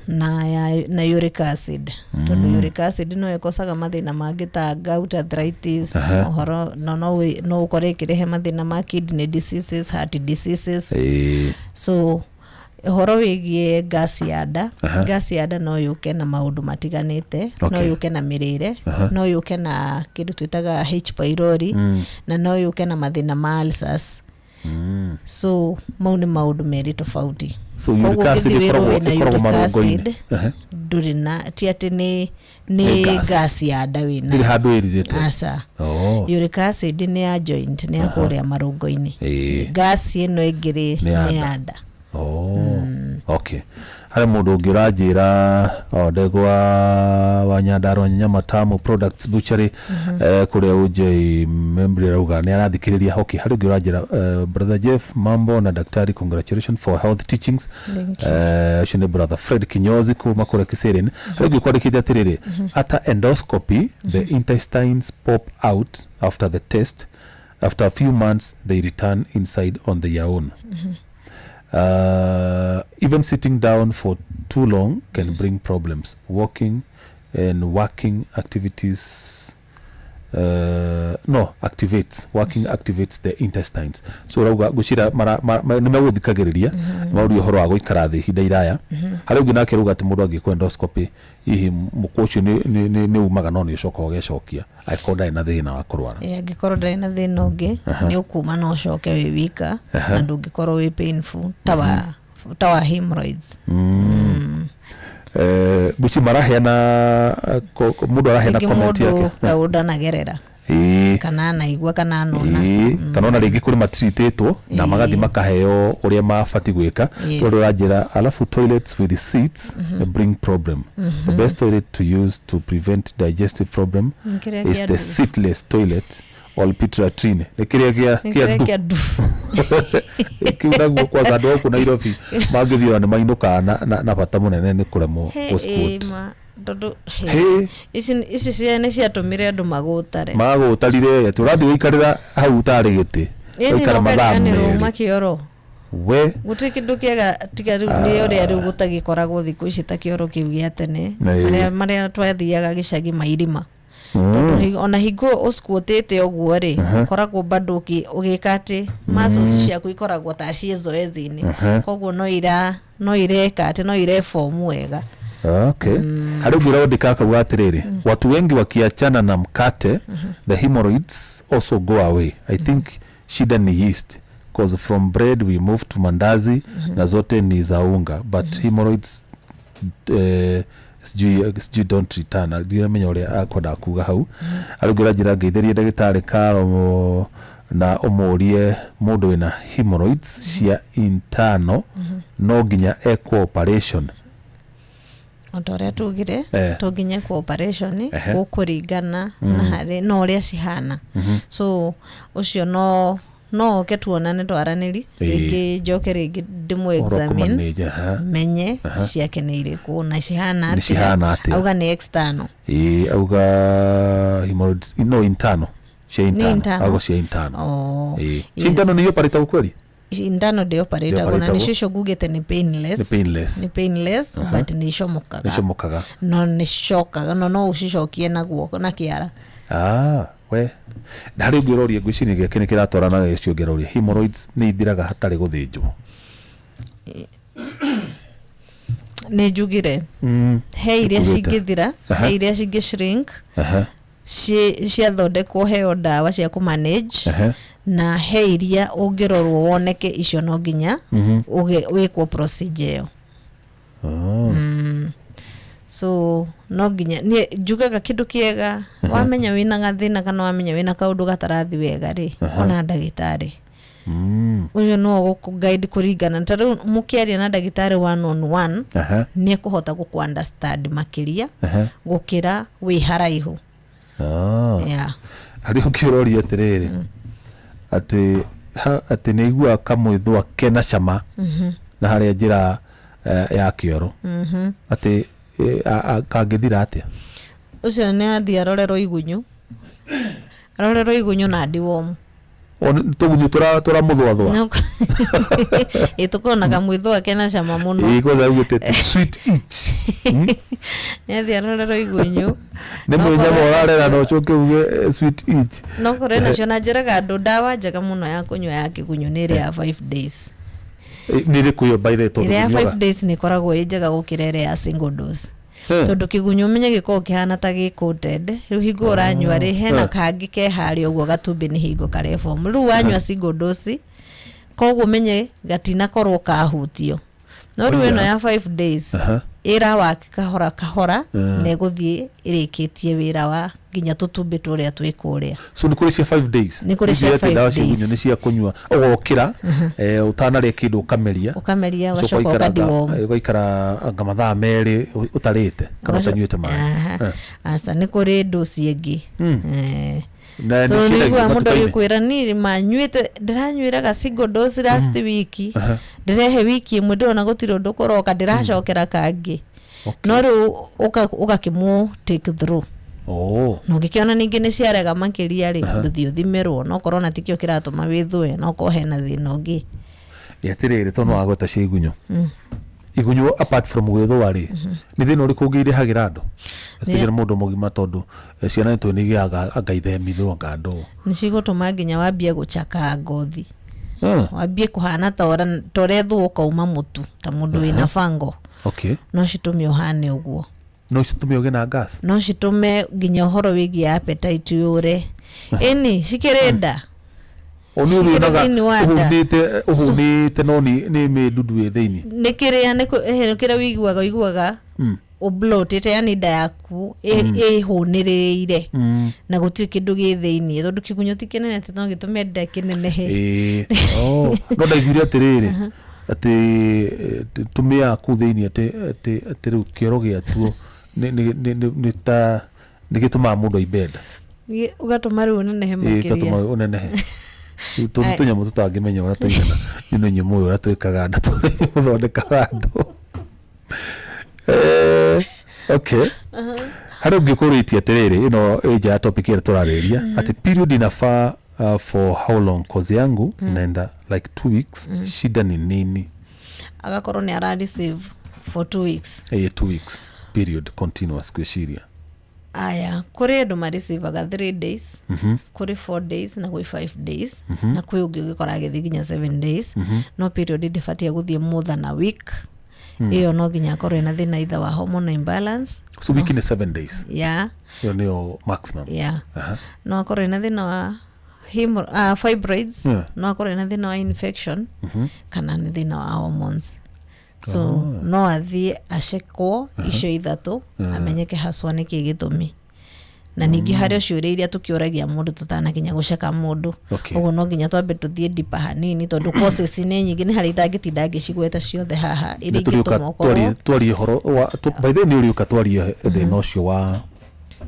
na uric acid, tondũ uric acid no ĩkocaga mathĩna mangĩ ta gout, arthritis, ũhoro no ũkore ĩkĩrehe mathĩna ma kidney diseases, heart diseases. So ũhoro wĩgiĩ gas ya nda, gas ya nda no yũke na maũndũ matiganĩte. No yũke na mĩrĩre, no yũke na kĩndũ twĩtaga H pylori, na no yũke na mathĩna ma ulcers. So mau nĩ maũndũ merĩ tofauti. So uric Koguo acid ũngĩthiĩ wĩrwo ĩkoragwo wĩna ĩkoragwo uric marũngo-inĩ. acid, ndũrĩ na, ti atĩ nĩ Nĩ nĩ gas. gas ya nda wĩna. Ndĩrĩ handũ ĩrirĩte. Aca. Uric acid nĩ ya joint, nĩ ya kũrĩa marũngo-inĩ. Gas ĩno ĩngĩ rĩ, Nĩ ya nĩ nda. ya nda. Oh. Okay. Harĩ mũndũ ũngĩ ũranjĩra o ndegwa wa Nyandarua Nyama Tamu Products Butchery, kũrĩa UJ Membri, arauga nĩ arathikĩrĩria. Okay, harĩ ũngĩ ũranjĩra, "Brother Jeff, mambo, na daktari, congratulations for health teachings." Thank you. Ũcio nĩ brother Fred Kinyozi kuma kũrĩa Kiserian. Harĩ ũngĩ kwandĩkĩte atĩrĩrĩ, "After endoscopy the intestines pop out after the test. After a few months they return inside on their own. Even sitting down for too long can bring problems. Walking and working activities, no, activates, working activates the intestines." So rauga gwĩciria nĩ megũthikagĩrĩria mauria ũhoro wa gũikara thĩ ihinda iraya. Harĩ ũngĩ nake rauga atĩ mũndũ angĩkwo endoscopy, hihi mũkwa ũcio nĩ umaga, no nĩ ũcokaga ũgecokia angĩkorwo ndarĩ na thĩna wa kũrwara? Angĩkorwo ndarĩ na thĩna ũngĩ, nĩ ũkuma na ũcoke wĩ wika, na ndũngĩkorwo wĩ painful ta wa hemorrhoids. Ngwĩciria maraheana mũndũ araheana Rĩngĩ comment mũndũ yake. kaũndũ anagerera Ĩĩ. kana anaigua kana anona. Ĩĩ, kana ona rĩngĩ kũrĩ matiritĩtwo na magathiĩ makaheo ũrĩa mabatiĩ gwĩka. Yes. Tondũ ũranjĩra alafu toilets with seats bring problem. The best toilet to use to prevent digestive problem Nĩ kĩrĩa is kĩa the ndu. seatless toilet or pit latrine. Nĩ kĩrĩa Nĩ kĩa kĩrĩa ndu. kĩa ndu. Kĩu naguo kwanza andũ gũkũ Nairobi mangĩthiĩ ona nĩ mainũkaga na bata mũnene nĩ kũremwo He, gũ-squat. ĩ, ma, tondũ he, Hĩ. ici nĩ ciatũmire andũ magũtare. Magũtarire atĩ ũrathiĩ gũikarĩra hau ũtarĩ gĩtĩ, Ĩni ũgaikara mathaa nokarigani 2. uma kĩoro. We. Gũtirĩ kĩndũ kĩega tiga rĩu nĩ ũrĩa rĩu gũtagĩkoragwo thikũ ici ta kĩoro kĩu gĩa tene. Ĩĩ. Marĩa twathiaga gĩcagi mairima. Tondũ ona hingo ũsquatĩte ũguo rĩ, ũkoragwo bado ũgĩka atĩ muscles ciaku ikoragwo ta ciĩ zoezi-inĩ, koguo no ireka atĩ no ireform wega. Okay. Harĩ ũngĩ ũrandĩka akauga atĩrĩrĩ, watu wengi wakiachana na mkate, the hemorrhoids also go away. I think shida ni yeast, cause from bread we move to mandazi na zote ni za unga, but hemorrhoids sijui don't return. Ndiramenya ũrĩa akwendaga kuga hau. Harĩ ũngĩ ũranjĩra ngeithĩrie ndagĩtarĩ Karo na ũmũrie mũndũ wĩna hemorrhoids cia internal no nginya ekwo operation? O ta ũrĩa tugire, to nginya kwa operation. Gũkũringana na harĩ na ũrĩa cihana, so ũcio no oke tuonane twaranĩri. Rĩngĩ njoke rĩngĩ ndĩmũ Ũhoro examine, kũmanage, aha. menye ciake nĩ irĩkũ na cihana Nĩ cihana atĩa. Auga nĩ external. Ĩĩ, auga hemorrhoids no internal, cia internal. Internal? Auga cia internal. Oh, Ĩĩ. yes. Cia internal nĩ ioparatagwo kweli? Internal ndĩoparatagwo na Ndĩoparatagwo. nĩcio icio ngugĩte nĩ painless. Nĩ painless. Nĩ painless, but nĩ icomokaga. Nĩ comokaga. No nĩ cokaga, no ũcicokie na guoko na kĩara. Ah, we na harĩ ũngĩ ũroria, ngwĩciria gĩake nĩ kĩratwarana na gĩcio ũngĩ aroria, hemorrhoids nĩ ithiraga hatarĩ gũthĩnjwo? Nĩ njugire he iria Nĩkugĩte. cingĩthira, he iria cingĩ shrink ciathondekwo heo ndawa cia kũmanage, na he iria ũngĩrorwo woneke icio no nginya wĩkwo procedure ĩyo. Oh. So no nginya niĩ njugaga kĩndũ kĩega, wamenya wĩna gathĩna kana wamenya wĩna kaũndũ gatarathi wega rĩ, ona ndagĩtarĩ ũcio no gũkũ guide kũringana ta rĩu mũkĩaria na ndagĩtarĩ one on one, nĩ ekũhota gũkũ understand makĩria gũkĩra wĩ haraihu. Ah. Yeah. Harĩ ũngĩ ũroria atĩrĩrĩ, atĩ nĩ aiguaga kamwĩthũa kena cama na harĩa njĩra ya kĩoro, atĩ kangĩthira atĩa? Ũcio nĩ athiĩ arorerwo igunyũ, arorerwo igunyũ na deworm. O nĩ tũgunyũ tũramũthũathũa. Ĩ, tũkorwo na kamwĩthũa kena cama mũno. Ĩĩ, kwanza augĩte atĩ sweet itch. Nĩ athiĩ arorerwo igunyũ. Nĩ No mwĩnyama korwo ũrarera na ũcoke uge sweet itch. No korwo nacio, na njĩraga andũ ndawa njega mũno ya kũnyua ya kĩgunyũ nĩ ĩrĩa ya 5 days. Nĩ ĩrĩkũ ĩyo, by the way, tondũ Ĩrĩa ya ũnyuaga? 5 days nĩ ĩkoragwo ĩ njega gũkĩra ĩrĩa ya single dose, tondũ kĩgunyũ ũmenye gĩkoragwo kĩhana ta gĩ coated. Rĩu hingo ũranyua rĩ, hena kangĩ ke harĩa ũguo gatumbĩ, nĩ hingo kareform. Rĩu wanyua single dose, koguo menye gatinakorwo kahutio. No rĩu ĩno ya 5 days ĩrawaki kahora kahora na ĩgũthiĩ ĩrĩkĩtie wĩra wa nginya tũtumbĩ tũrĩa twĩ kũrĩa. So nĩ kũrĩ cia 5 days? Nĩ kũrĩ cia Nĩ atĩ ndawa 5 cia igunyũ days. nĩ cia kũnyua ũgokĩra ũtanarĩa kĩndũ ũkameria. Ũkameria, Ũcoka ũgacoka ũkadeworm. ũgaikara anga mathaa 2 ũtarĩte kana ũtanyuĩte maĩ. Aca, nĩ kũrĩ ndoci ĩngĩ. Na nĩ Tondũ ciendagio nĩiguaga mũndũ matuka-inĩ? agĩkwĩra niĩ manyuĩte, ndĩranyuĩraga single dose last week, ndĩrehe wiki ĩmwe ndĩrona gũtirĩ ũndũ kũroka, ndĩracokera kangĩ. No rĩu ũgakĩmũ take through na ũngĩkĩona ningĩ nĩ ciarega makĩria rĩ, ndũthiĩ ũthimĩrwo, no korwo na tikĩo kĩratũma wĩthũe, no korwo hena thĩna ũngĩ. Ĩ, atĩrĩrĩ, tondũ wagweta cia igunyũ, igunyũ apart from gwĩthũa rĩ, nĩ thĩna ũrĩkũ ũngĩ irehagĩra andũ, especially mũndũ mũgima, tondũ ciana nĩ tũĩ nĩ igĩaga anga ithemithũ anga ndũ? Nĩ cigũtũma nginya wambie gũcaka ngothi, wambie kũhana ta ũrethwo ũkauma mũtu, ta mũndũ wĩna fango. No citũme ũhane ũguo. No citũme ũgĩe na gas? No citũme nginya ũhoro wĩgiĩ appetite yũre, ĩni cikĩrĩ nda. O nĩ Cikĩrĩ ũrĩonaga thĩinĩ wa nda. ũhũnĩte, no nĩ mĩndundu ĩ thĩinĩ. Nĩ kĩrĩa nĩ kĩrĩa wĩiguaga Ũblotĩte, yani nda yaku ĩhũnĩrĩire na gũtirĩ kĩndũ gĩ thĩiniĩ, tondũ kĩgunyũ ti kĩnene atĩ no gĩtũme nda kĩnenehe. Ĩĩ. Oh, no ndaiguire atĩrĩrĩ, atĩ tũmĩaga kũu thĩinĩ, atĩ rĩu kĩoro gĩatuo nĩ ta nĩ gĩtũmaga mũndũ aimbe nda. Ũgatũma rĩu ũnenehe makĩria. Gatũma ũnenehe. Rĩu tondũ tũnyamũ tũtangĩmenya ũrĩa tũigana, inyuĩ nĩ inyuĩ mũĩ ũrĩa twĩkaga nda, tondũ mũthondekaga andũ. Okay, harĩ ũngĩ ũkũrĩtie atĩrĩrĩ, ĩno ĩ nja ya topic ĩrĩa tũrarĩrĩria, atĩ period inafaa for how long? Cause yangu inaenda like 2 weeks, shida ni nini? Agakorwo nĩ ara receive for 2 weeks. 2 weeks period continuous, gwĩciria. Aya, kũrĩ andũ mareceivaga 3 days, kũrĩ 4 days na gwĩ 5 days, na kwĩ ũngĩ ũgĩkora agĩthiĩ nginya 7 days. No period ndĩbatiĩ gũthiĩ more than a week. Ĩyo no nginya akorwo ĩna thĩna either wa hormonal imbalance. So wiki nĩ 7 days? Yeah. Ĩyo nĩyo maximum? Yeah. No akorwo ĩna thĩna wa fibroids, no akorwo ĩna thĩna wa infection kana nĩ thĩna wa hormones. So no athiĩ acekwo icio ithatũ, amenyeke haswa nĩkĩ gĩtũmi. Na ningĩ harĩ o ciũria iria tũkĩũragia mũndũ tũtanakinya gũceka mũndũ. Ũguo no nginya twambe tũthiĩ deeper hanini, tondũ causes nĩ nyingĩ, nĩ harĩa itangĩtinda ngĩcigweta ciothe haha, iria Nĩ tũrĩũka. ingĩtũma ũkorwo Twarie ũhoro wa by the way, nĩ ũrĩũka twarie thĩna ũcio wa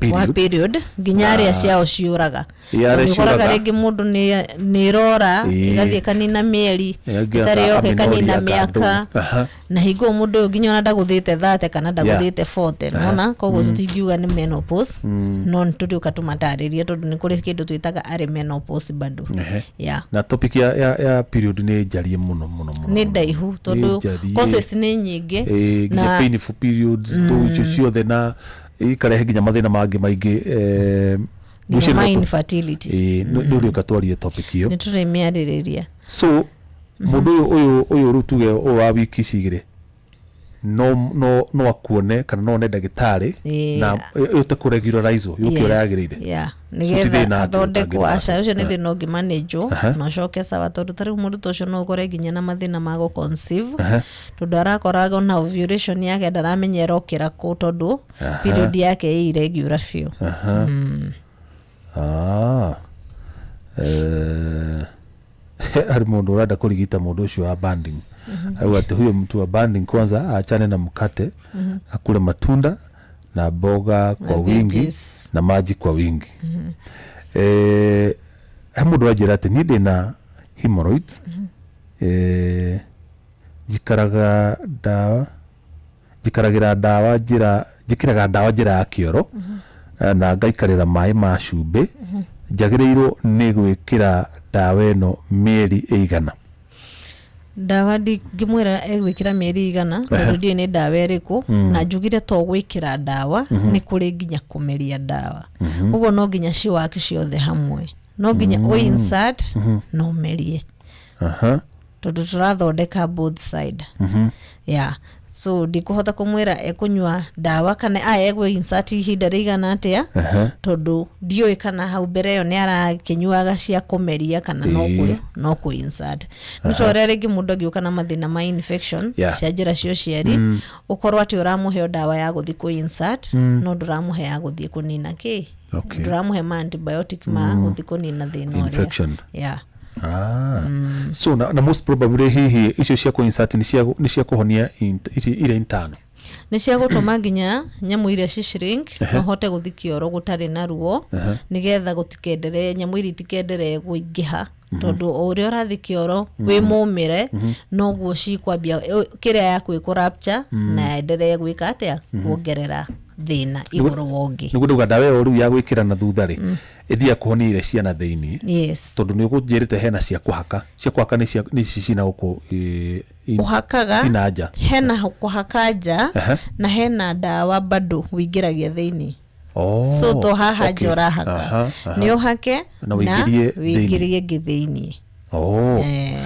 wa period. Period, nginya arĩa ciao ciũraga. Ĩ, arĩa Tondũ ũkoraga ciũraga. Rĩngĩ mũndũ nĩ ĩrora, ĩgathiĩ ĩkanina mĩeri, Ĩngĩ ĩtarĩ yoka ĩkanina amenorrhea mĩaka. kandũ. Na hingo ĩyo mũndũ ũyũ nginya ona ndagũthĩte 30 kana ndagũthĩte 40, nona koguo tũtingiuga nĩ menopause, no nĩ tũrĩũka tũmatarĩrie, tondũ nĩ kũrĩ kĩndũ twĩtaga early menopause bado. Yeah. Na topic ya period nĩ njarie mũno mũno mũno. Nĩ ndaihu, tondũ Nĩ njarie. causes nĩ nyingĩ. Nginya painful periods, tũ icio ciothe, na ikarehe nginya mathĩna mangĩ maingĩ. Nginya Ngwĩciria ma infertility. Nĩ ũrĩũka twarie topic ĩyo. Nĩ tũrĩmĩarĩrĩria. So mũndũ ũyũ rĩu tuge ũyũ wa wiki ici igĩrĩ no akuone kana no one ndagĩtarĩ na ĩhote kũregularizwo yũke ũrĩa yagĩrĩire. Yeah. So ti Nĩgetha thĩna atĩ athondekwo. ũtangĩrĩra. Aca, ũcio nĩ thĩna ũngĩmanĩnjwo na ũcoke sawa, tondũ ta rĩu mũndũ ta ũcio no ũkore nginya na mathĩna ma gũ conceive, tondũ arakoraga ona ovulation yake ndaramenya ĩrokĩra kũ, tondũ period yake ĩ irregular biũ. Ah. Harĩ mũndũ ũrenda kũrigita mũndũ ũcio wa banding, auga atĩ huyo mtu wa banding kwanza aachane na mkate, akule matunda na mboga kwa Na wingi veggies. Na maji kwa wingi. He mũndũ wanjĩra atĩ niĩ ndĩna hemorrhoids, njikaraga ndawa, njikaragĩra ndawa njĩra, njĩkĩraga ndawa njĩra ya kĩoro, na ngaikarĩra maĩ ma cumbĩ. Njagĩrĩirwo nĩ gwĩkĩra ndawa ĩno mĩeri ĩigana? Ndawa ndingĩmwĩra egwĩkĩra mĩeri igana, tondũ ndiũĩ nĩ ndawa ĩrĩkũ, na njugire to gwĩkĩra ndawa, nĩ kũrĩ nginya kũmeria ndawa. Ũguo no nginya ciwake ciothe hamwe, no nginya ũ insert na ũmerie, tondũ tũrathondeka both side. Yeah, so ndikũhota kũmwĩra ekũnyua ndawa kana aya egwĩ insert ihinda rĩigana atĩa, tondũ ndiũĩ kana hau mbere ĩyo nĩ arakĩnyuaga cia kũmeria kana no no kũ insert. Nĩ ta ũrĩa rĩngĩ mũndũ angĩũka na mathĩna ma infection cia njĩra cia ũciari, ũkorwo atĩ ũramũhe o ndawa ya gũthiĩ kũ insert, no ndũramũhe ya gũthiĩ kũnina kĩ, ndũramũhe ma antibiotic ma gũthiĩ kũnina thĩna ũrĩa. Infection. Yeah. Ah. So na most probably hihi icio cia kũ-insert nĩ cia kũhonia ici iria intano. Nĩ cia gũtũma nginya nyamũ iria ci shrink na ũhote gũthiĩ kĩoro gũtarĩ na ruo, nĩgetha gũtikenderee, nyamũ iria itikenderee kũingĩha, tondũ o ũrĩa ũrathiĩ kĩoro wĩ mũmĩre, noguo cikwambia kĩrĩa yaku ĩkũ rupture na enderee gwĩka atĩa, kuongerera thĩna igũrũ wa ũngĩ. Nĩguo ndauga ndawa ĩyo rĩu ya gwĩkĩra na thutha rĩ, ĩthiaga kũhonia iria ciana thĩiniĩ? Yes. Tondũ nĩ ũkũnjĩrĩte hena cia kũhaka. Cia kũhaka nĩ ici cina gũkũ Ũhakaga. Cina nja. Hena kũhaka nja na hena ndawa bado wĩingĩragia thĩiniĩ. Oh, so to haha nja ũrahaka, nĩ ũhake Na ũingĩrie thĩiniĩ. Wĩingĩrie ngĩ thĩiniĩ. Oh. Eh.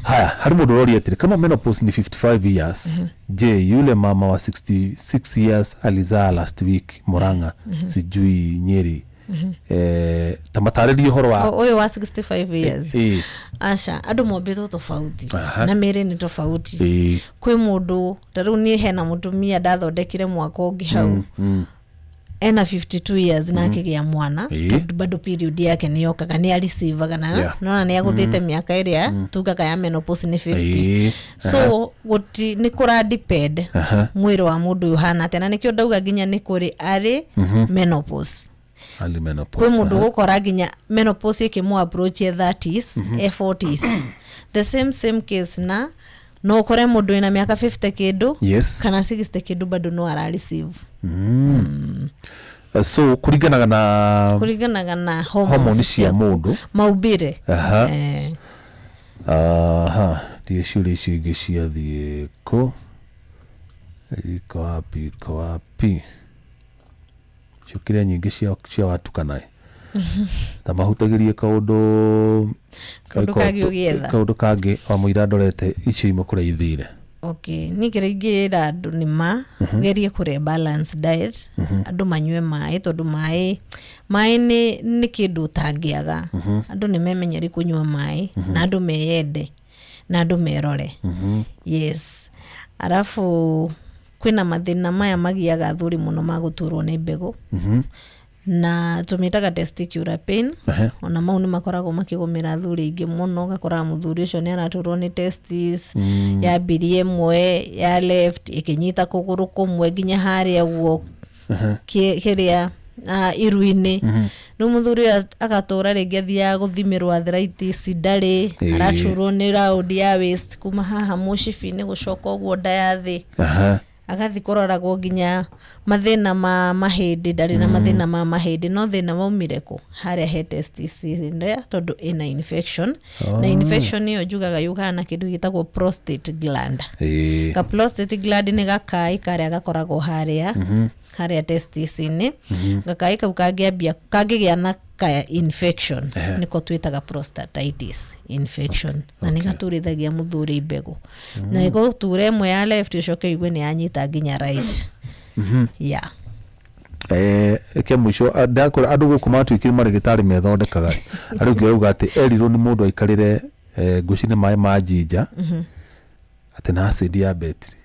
Haya, harĩ mũndũ ũroria atĩrĩ, kama menopause ni 55 years, je, yule mama wa 66 years alizaa last week Murang'a, sijui Nyeri? Ta matarĩrie ũhoro wa Ũyũ wa 65 years? Aca, andũ mombĩtwo tofauti na mĩĩrĩ nĩ tofauti. Kwĩ mũndũ ta rĩu niĩ hena mũtumia ndathondekire mwaka ũngĩ hau, ena 52 years na akĩgĩa mwana. Tondũ bado period yake nĩ yokaga, nĩ areceivaga na nona nĩ agũthĩte mĩaka ĩrĩa tugaga ya menopause nĩ 50. So gũti nĩ kũra depend mwĩrĩ wa mũndũ ũyũ ũhana atĩa, na nĩkĩo ndauga nginya nĩ kũrĩ arĩ menopause. Early menopause. Kwĩ mũndũ ũgũkora nginya menopause ĩkĩmũ approach e 30s, e 40s, the same same case, na no ũkore mũndũ wĩna mĩaka 50 kĩndũ kana 60 kĩndũ bado no ara receive. So kũringanaga na Kũringanaga na hormone cia mũndũ. Maumbĩre. Aha, ndiĩ ciũria icio ingĩ ciathiĩ kũ, iko wapi, iko wapi? Ciũkire nyingĩ cia watukana ta mahutagĩrie kaũndũ. Kaũndũ kangĩ ũgĩetha. Kaũndũ kangĩ wa mũira ndorete icio imwe kũrĩa ithire. Okay, niĩ kĩrĩa ingĩra andũ nĩ ma gerie kũrĩa balance diet, andũ manyue maĩ, tondũ maĩ nĩ kĩndũ ũtangĩaga. Andũ nĩ memenyeri kũnyua maĩ, na andũ meyende na andũ merore. Yes, arabu kwĩna mathĩna maya magiaga athuri mũno ma gũturwo nĩ mbegũ, na tũmĩtaga testicular pain. Ona mau nĩ makoragwo makĩgũmĩra athuri aingĩ mũno. Ũgakoraga mũthuri ũcio nĩ araturwo nĩ testis, yambirie ĩmwe ya left ĩkĩnyita kũgũrũ kũmwe nginya harĩa guo kĩrĩa iru-inĩ. Rĩu mũthuri ũyũ agatũra rĩngĩ athiaga gũthimĩrwo arthritis, ndarĩ. Araturwo nĩ round ya waist kuma haha mũcibi-inĩ gũcoka ũguo nda ya thĩ. Agathi kũroragwo nginya mathĩna ma mahĩndĩ, ndarĩ na mathĩna ma mahĩndĩ, no thĩna waumire kũ? Harĩa he testis ĩrĩa, tondũ ĩna infection, na infection ĩyo njugaga yukaga na kĩndũ gĩtagwo prostate gland. Ka prostate gland nĩ gakaĩ karĩa gakoragwo harĩa testis-inĩ. Gakaĩ kau kangĩambia, kangĩgĩa na ka infection, nĩko twĩtaga prostatitis infection, na nĩ gaturithagia mũthuri mbegũ, na ĩgũtura ĩmwe ya left, ũcoke ũigue nĩ yanyita nginya right, yeah. Ke mũico ndakora andũ gũkũ matuĩkire marĩgĩtarĩ methondekaga. Arĩa ũngĩ arauga atĩ erirwo nĩ mũndũ aikarĩre ngũci nĩ maĩ ma jinja atĩ na acid ya betri.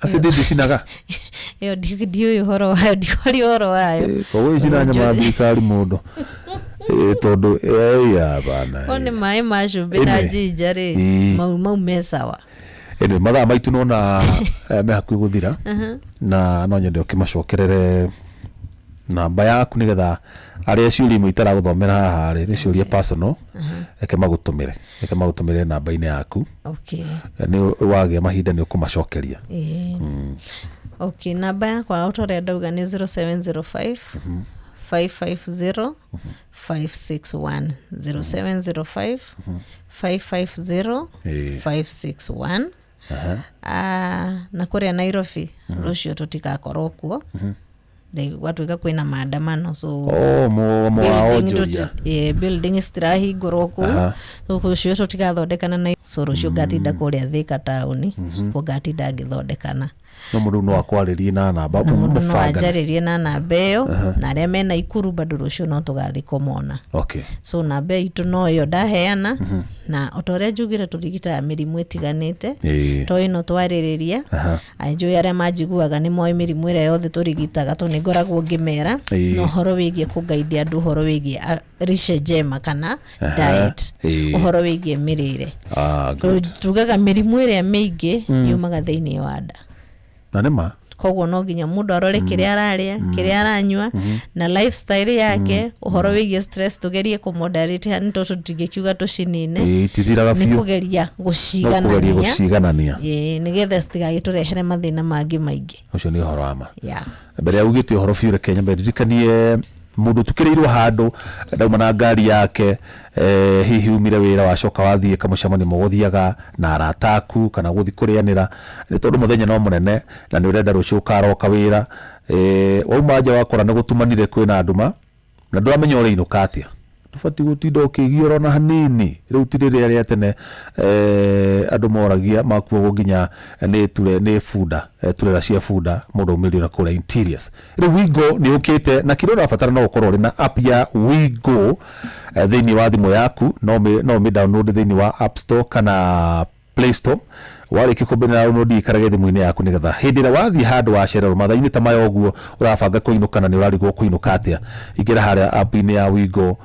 Acid ndĩcinaga. Ĩyo ndiũĩ ũhoro wayo, ndikwaria ũhoro wayo. Koguo icina nyama ya thirikari mũndũ. Tondũ ya bana. Ko nĩ maĩ ma cumbĩ na Ĩmwe. jinja rĩ, mau me sawa. Anyway, mathaa maitũ nona me hakuhĩ gũthira, na no nyende ũkĩmacokerere namba yaku nĩgetha arĩa ciũria imwe itaragũthomera haha rĩ, nĩ ciũria personal, reke magũtũmĩre namba-inĩ yaku. Nĩ wagĩa mahinda nĩ ũkũmacokeria. Ĩĩ. Okay, namba yakwa o ta ũrĩa ndauga nĩ 0705 550 561, 0705 550 561. Na kũrĩa Nairobi rũciũ tũtigakorwo kuo, gwatuĩka kwĩna maandamano, so oh mũgomo wa building onjoria. Building citirahingũrwo kũu, so rũciũ tũtigathondekana na, so rũciũ ngatinda kũrĩa Thika taũni kuo, ngatinda ngĩthondekana. No mũndũ no akwarĩrie na namba Na mũndũ no mũbangane. anjarĩrie na namba ĩyo, na arĩa mena Ikuru bado rũciũ no tũgathiĩ kũmona. So namba itũ no ĩyo ndaheana, na o ta ũrĩa njugire, tũrigitaga mĩrimũ ĩtiganĩte, to ĩno twarĩrĩria. Anjũĩ arĩa manjiguaga nĩ moĩ mĩrimũ ĩrĩa yothe tũrigitaga, to nĩ ngoragwo ngĩmera na ũhoro wĩgiĩ kũngaidia andũ ũhoro wĩgiĩ lishe njema kana diet, ũhoro wĩgiĩ mĩrĩre. Good. Tugaga mĩrimũ ĩrĩa mĩingĩ yumaga thĩinĩ wa nda. Na nĩ ma. Koguo no nginya mũndũ arore kĩrĩa ararĩa, kĩrĩa aranyua na lifestyle yake, ũhoro wĩgiĩ stress tũgerie kũmoderate hani, tondũ tũtingĩkiuga tũcinine. Itithiraga Nĩ biũ. kũgeria No kũgeria gũciganania. Gũciganania. Ĩĩ, nĩgetha citigagĩtũrehere mathĩna mangĩ maingĩ. Ũcio nĩ ũhoro wa ma. Mbere ya ugĩte ũhoro biũ, reke nyambe ndirikanie mũndũ ũtukĩrĩirwo handũ ndauma na ngari yake, hihi umire wĩra wacoka wathiĩ kamũcemanio mũgũthiaga na arata aku kana gũthiĩ kũrĩanĩra, nĩ tondũ mũthenya no mũnene na nĩ ũrenda rũciũ ũkaroka wĩra, wauma nja wakora nĩ gũtumanire, kwĩna nduma na ndũramenya ũrĩinũka atĩa. Ndũbatiĩ gũtinda ũkĩgiũra ona hanini. Rĩu ti rĩrĩa rĩa tene andũ moragia makuagwo nginya nĩ ture nĩ bunda, turera cia bunda mũndũ aumĩrio na kũrĩa interiors. Rĩu Wigo nĩ ũkĩte na kĩrĩa ũrabatara no ũkorwo ũrĩ na app ya Wigo thĩinĩ wa thimũ yaku, no ũmĩ download thĩinĩ wa App Store kana Play Store. Warĩkia kũmĩ download ikarage thimũ-inĩ yaku nĩgetha hĩndĩ ĩrĩa wathiĩ handũ wacererwo mathaa-inĩ ta maya ũguo ũrabanga kũinũka na nĩ ũrarigwo kũinũka atĩa, ingĩra harĩa app-inĩ ya Wigo,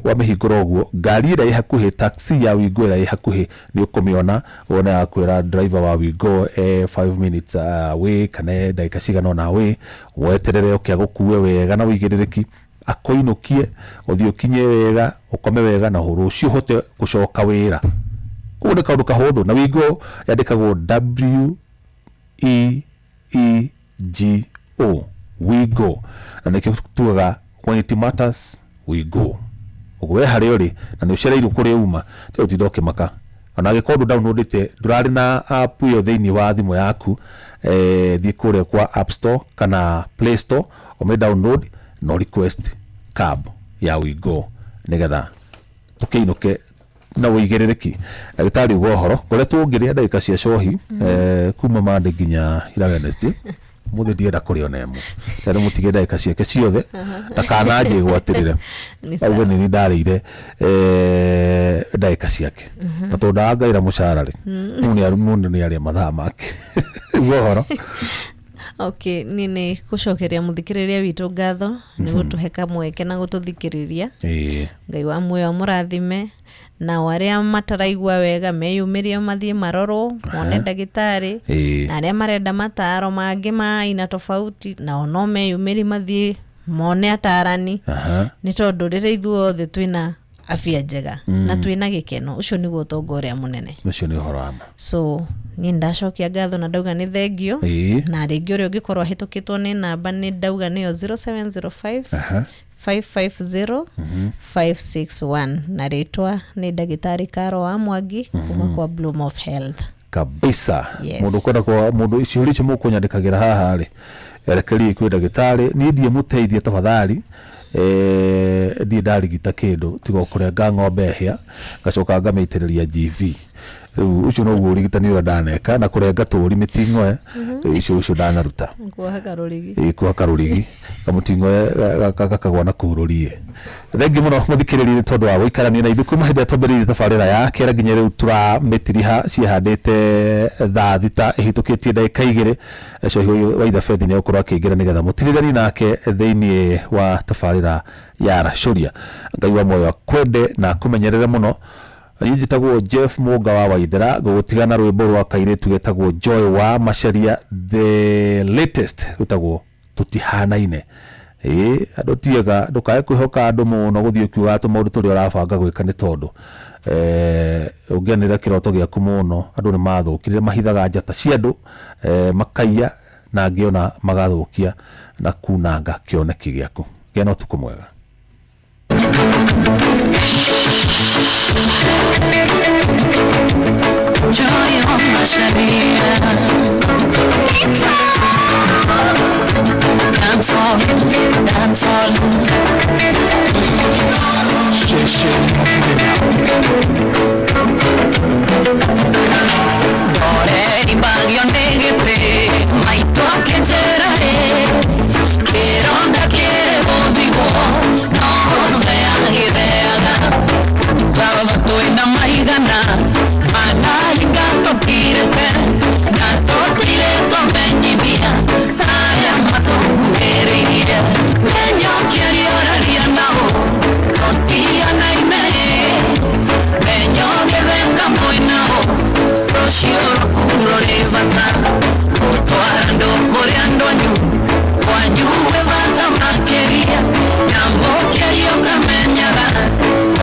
wamĩhingũra ũguo ngari ĩrĩa ĩ hakuhĩ, taxi ya Wigo ĩrĩa ĩ hakuhĩ nĩ ũkũmĩona, wone yakwĩra driver wa Wigo 5 minutes away kana ndagĩka cigana ũna away, weterere oke agũkue wega na ũigĩrĩrĩki akũinũkie, ũthiĩ ũkinye wega, ũkome wega na rũciũ ũhote gũcoka wĩra. Koguo nĩ kaũndũ kahũthũ na Wigo yandĩkagwo W E E G O, Wigo, na nĩkĩo tugaga when it matters we go. Ũguo we harĩa ũrĩ na nĩ ũcereirwo kũrĩa uma, tiga gũtinda ũkĩmaka. Ona angĩkorwo ndũ downloadĩte, ndũrarĩ na app ĩyo thĩinĩ wa thimũ yaku, thiĩ kũrĩa kwa App Store kana Play Store ũmĩ download na request cab ya Wigo nĩgetha tũkĩinũke na ũigĩrĩrĩki. Ndagĩtarĩ uga ũhoro ngoretwo ngĩrĩa ndagĩka cia cohi kuma Monday nginya ira Wednesday. Mũthĩ ndienda kũrĩa ona ĩmwe, tondũ mũtige ndagĩka ciake ciothe ndakananjĩgwatĩrĩre Nĩ auge sawa. nĩ ndarĩire ndagĩka ciake na tondũ ndangaĩra mũcara rĩ, mũndũ nĩ arĩa mathaa make. Uga ũhoro. Okay, niĩ nĩ gũcokeria mũthikĩrĩria witũ ngatho nĩ gũtũhe kamweke na gũtũthikĩrĩria. Ngai wa muoyo amũrathime, nao arĩa mataraigua wega meyumĩrie mathiĩ marorwo mone ndagĩtarĩ, na arĩa marenda mataro mangĩ ma aina tofauti nao no meyumĩrie mathiĩ mone atarani, nĩ tondũ rĩrĩa ithuothe twĩna afya njega na twĩna gĩkeno, ũcio nĩguo ũtonga ũrĩa mũnene. Ũcio nĩ ũhoro wa ma. So niĩ ndacokia ngatho na ndauga nĩ thengio, na rĩngĩ ũrĩa ũngĩkorwo ahĩtũkĩtwo nĩ namba nĩ ndauga nĩyo 0705 550 561, na rĩtwa nĩ ndagĩtarĩ Karo wa Mwangi kuma kwa Bloom of Health. Kabisa. Yes. Mũndũ ũkwenda kwa mũndũ ciũria icio mũkũnyandĩkagĩra haha rĩ, erekeriai kwĩ ndagĩtarĩ, niĩ ndiĩ mũteithia tafadhali, ndiĩ ndarigita kĩndũ tiga o kũrenga ng'ombe hĩa ngacoka ngamĩitĩrĩria GV. Rĩu ũcio noguo ũrigitani ũrĩa ndaneka na kũrenga tũri mĩting'oe, rĩu ũcio ndanaruta. Kuohaga rũrigi. Ĩ, kuoha rũrigi kamũting'oe gakagwa na kũu rũriĩ. Thengi mũno mũthikĩrĩria nĩ tondũ wa gũikarania na ithuĩ kuma hĩndĩ ĩrĩa twambĩrĩirie tabarĩra ya kĩera nginya rĩu tũramĩtiriha ciĩhandĩte thaa 6 ĩhĩtũkĩtie ndagĩka 2. Cohi wa Ithabethi nĩ egũkorwo akĩingĩra nĩgetha mũtirĩrani nake thĩinĩ wa tabarĩra ya Racũria. Ngai wa muoyo akwende na akũmenyerere mũno. Niĩ njĩtagwo Jeff Mũnga wa Waithera, ngũgũtiga na rwĩmbo rwa kairĩtu getagwo Joy wa Macharia, the latest, rwĩtagwo Tũtihanaine. Ĩĩ, andũ tiega, ndũkae kwĩhoka andũ mũno gũthiĩ ũkiugaga tũmaũndũ tũrĩa ũrabanga gwĩka nĩ tondũ ũngĩanĩrĩra kĩroto gĩaku mũno andũ nĩ mathũkire, mahithaga njata cia andũ, makaiya na angĩ ona magathũkia na kunanga kĩoneki gĩaku. Gĩa na ũtukũ mwega. Joy on Macharia.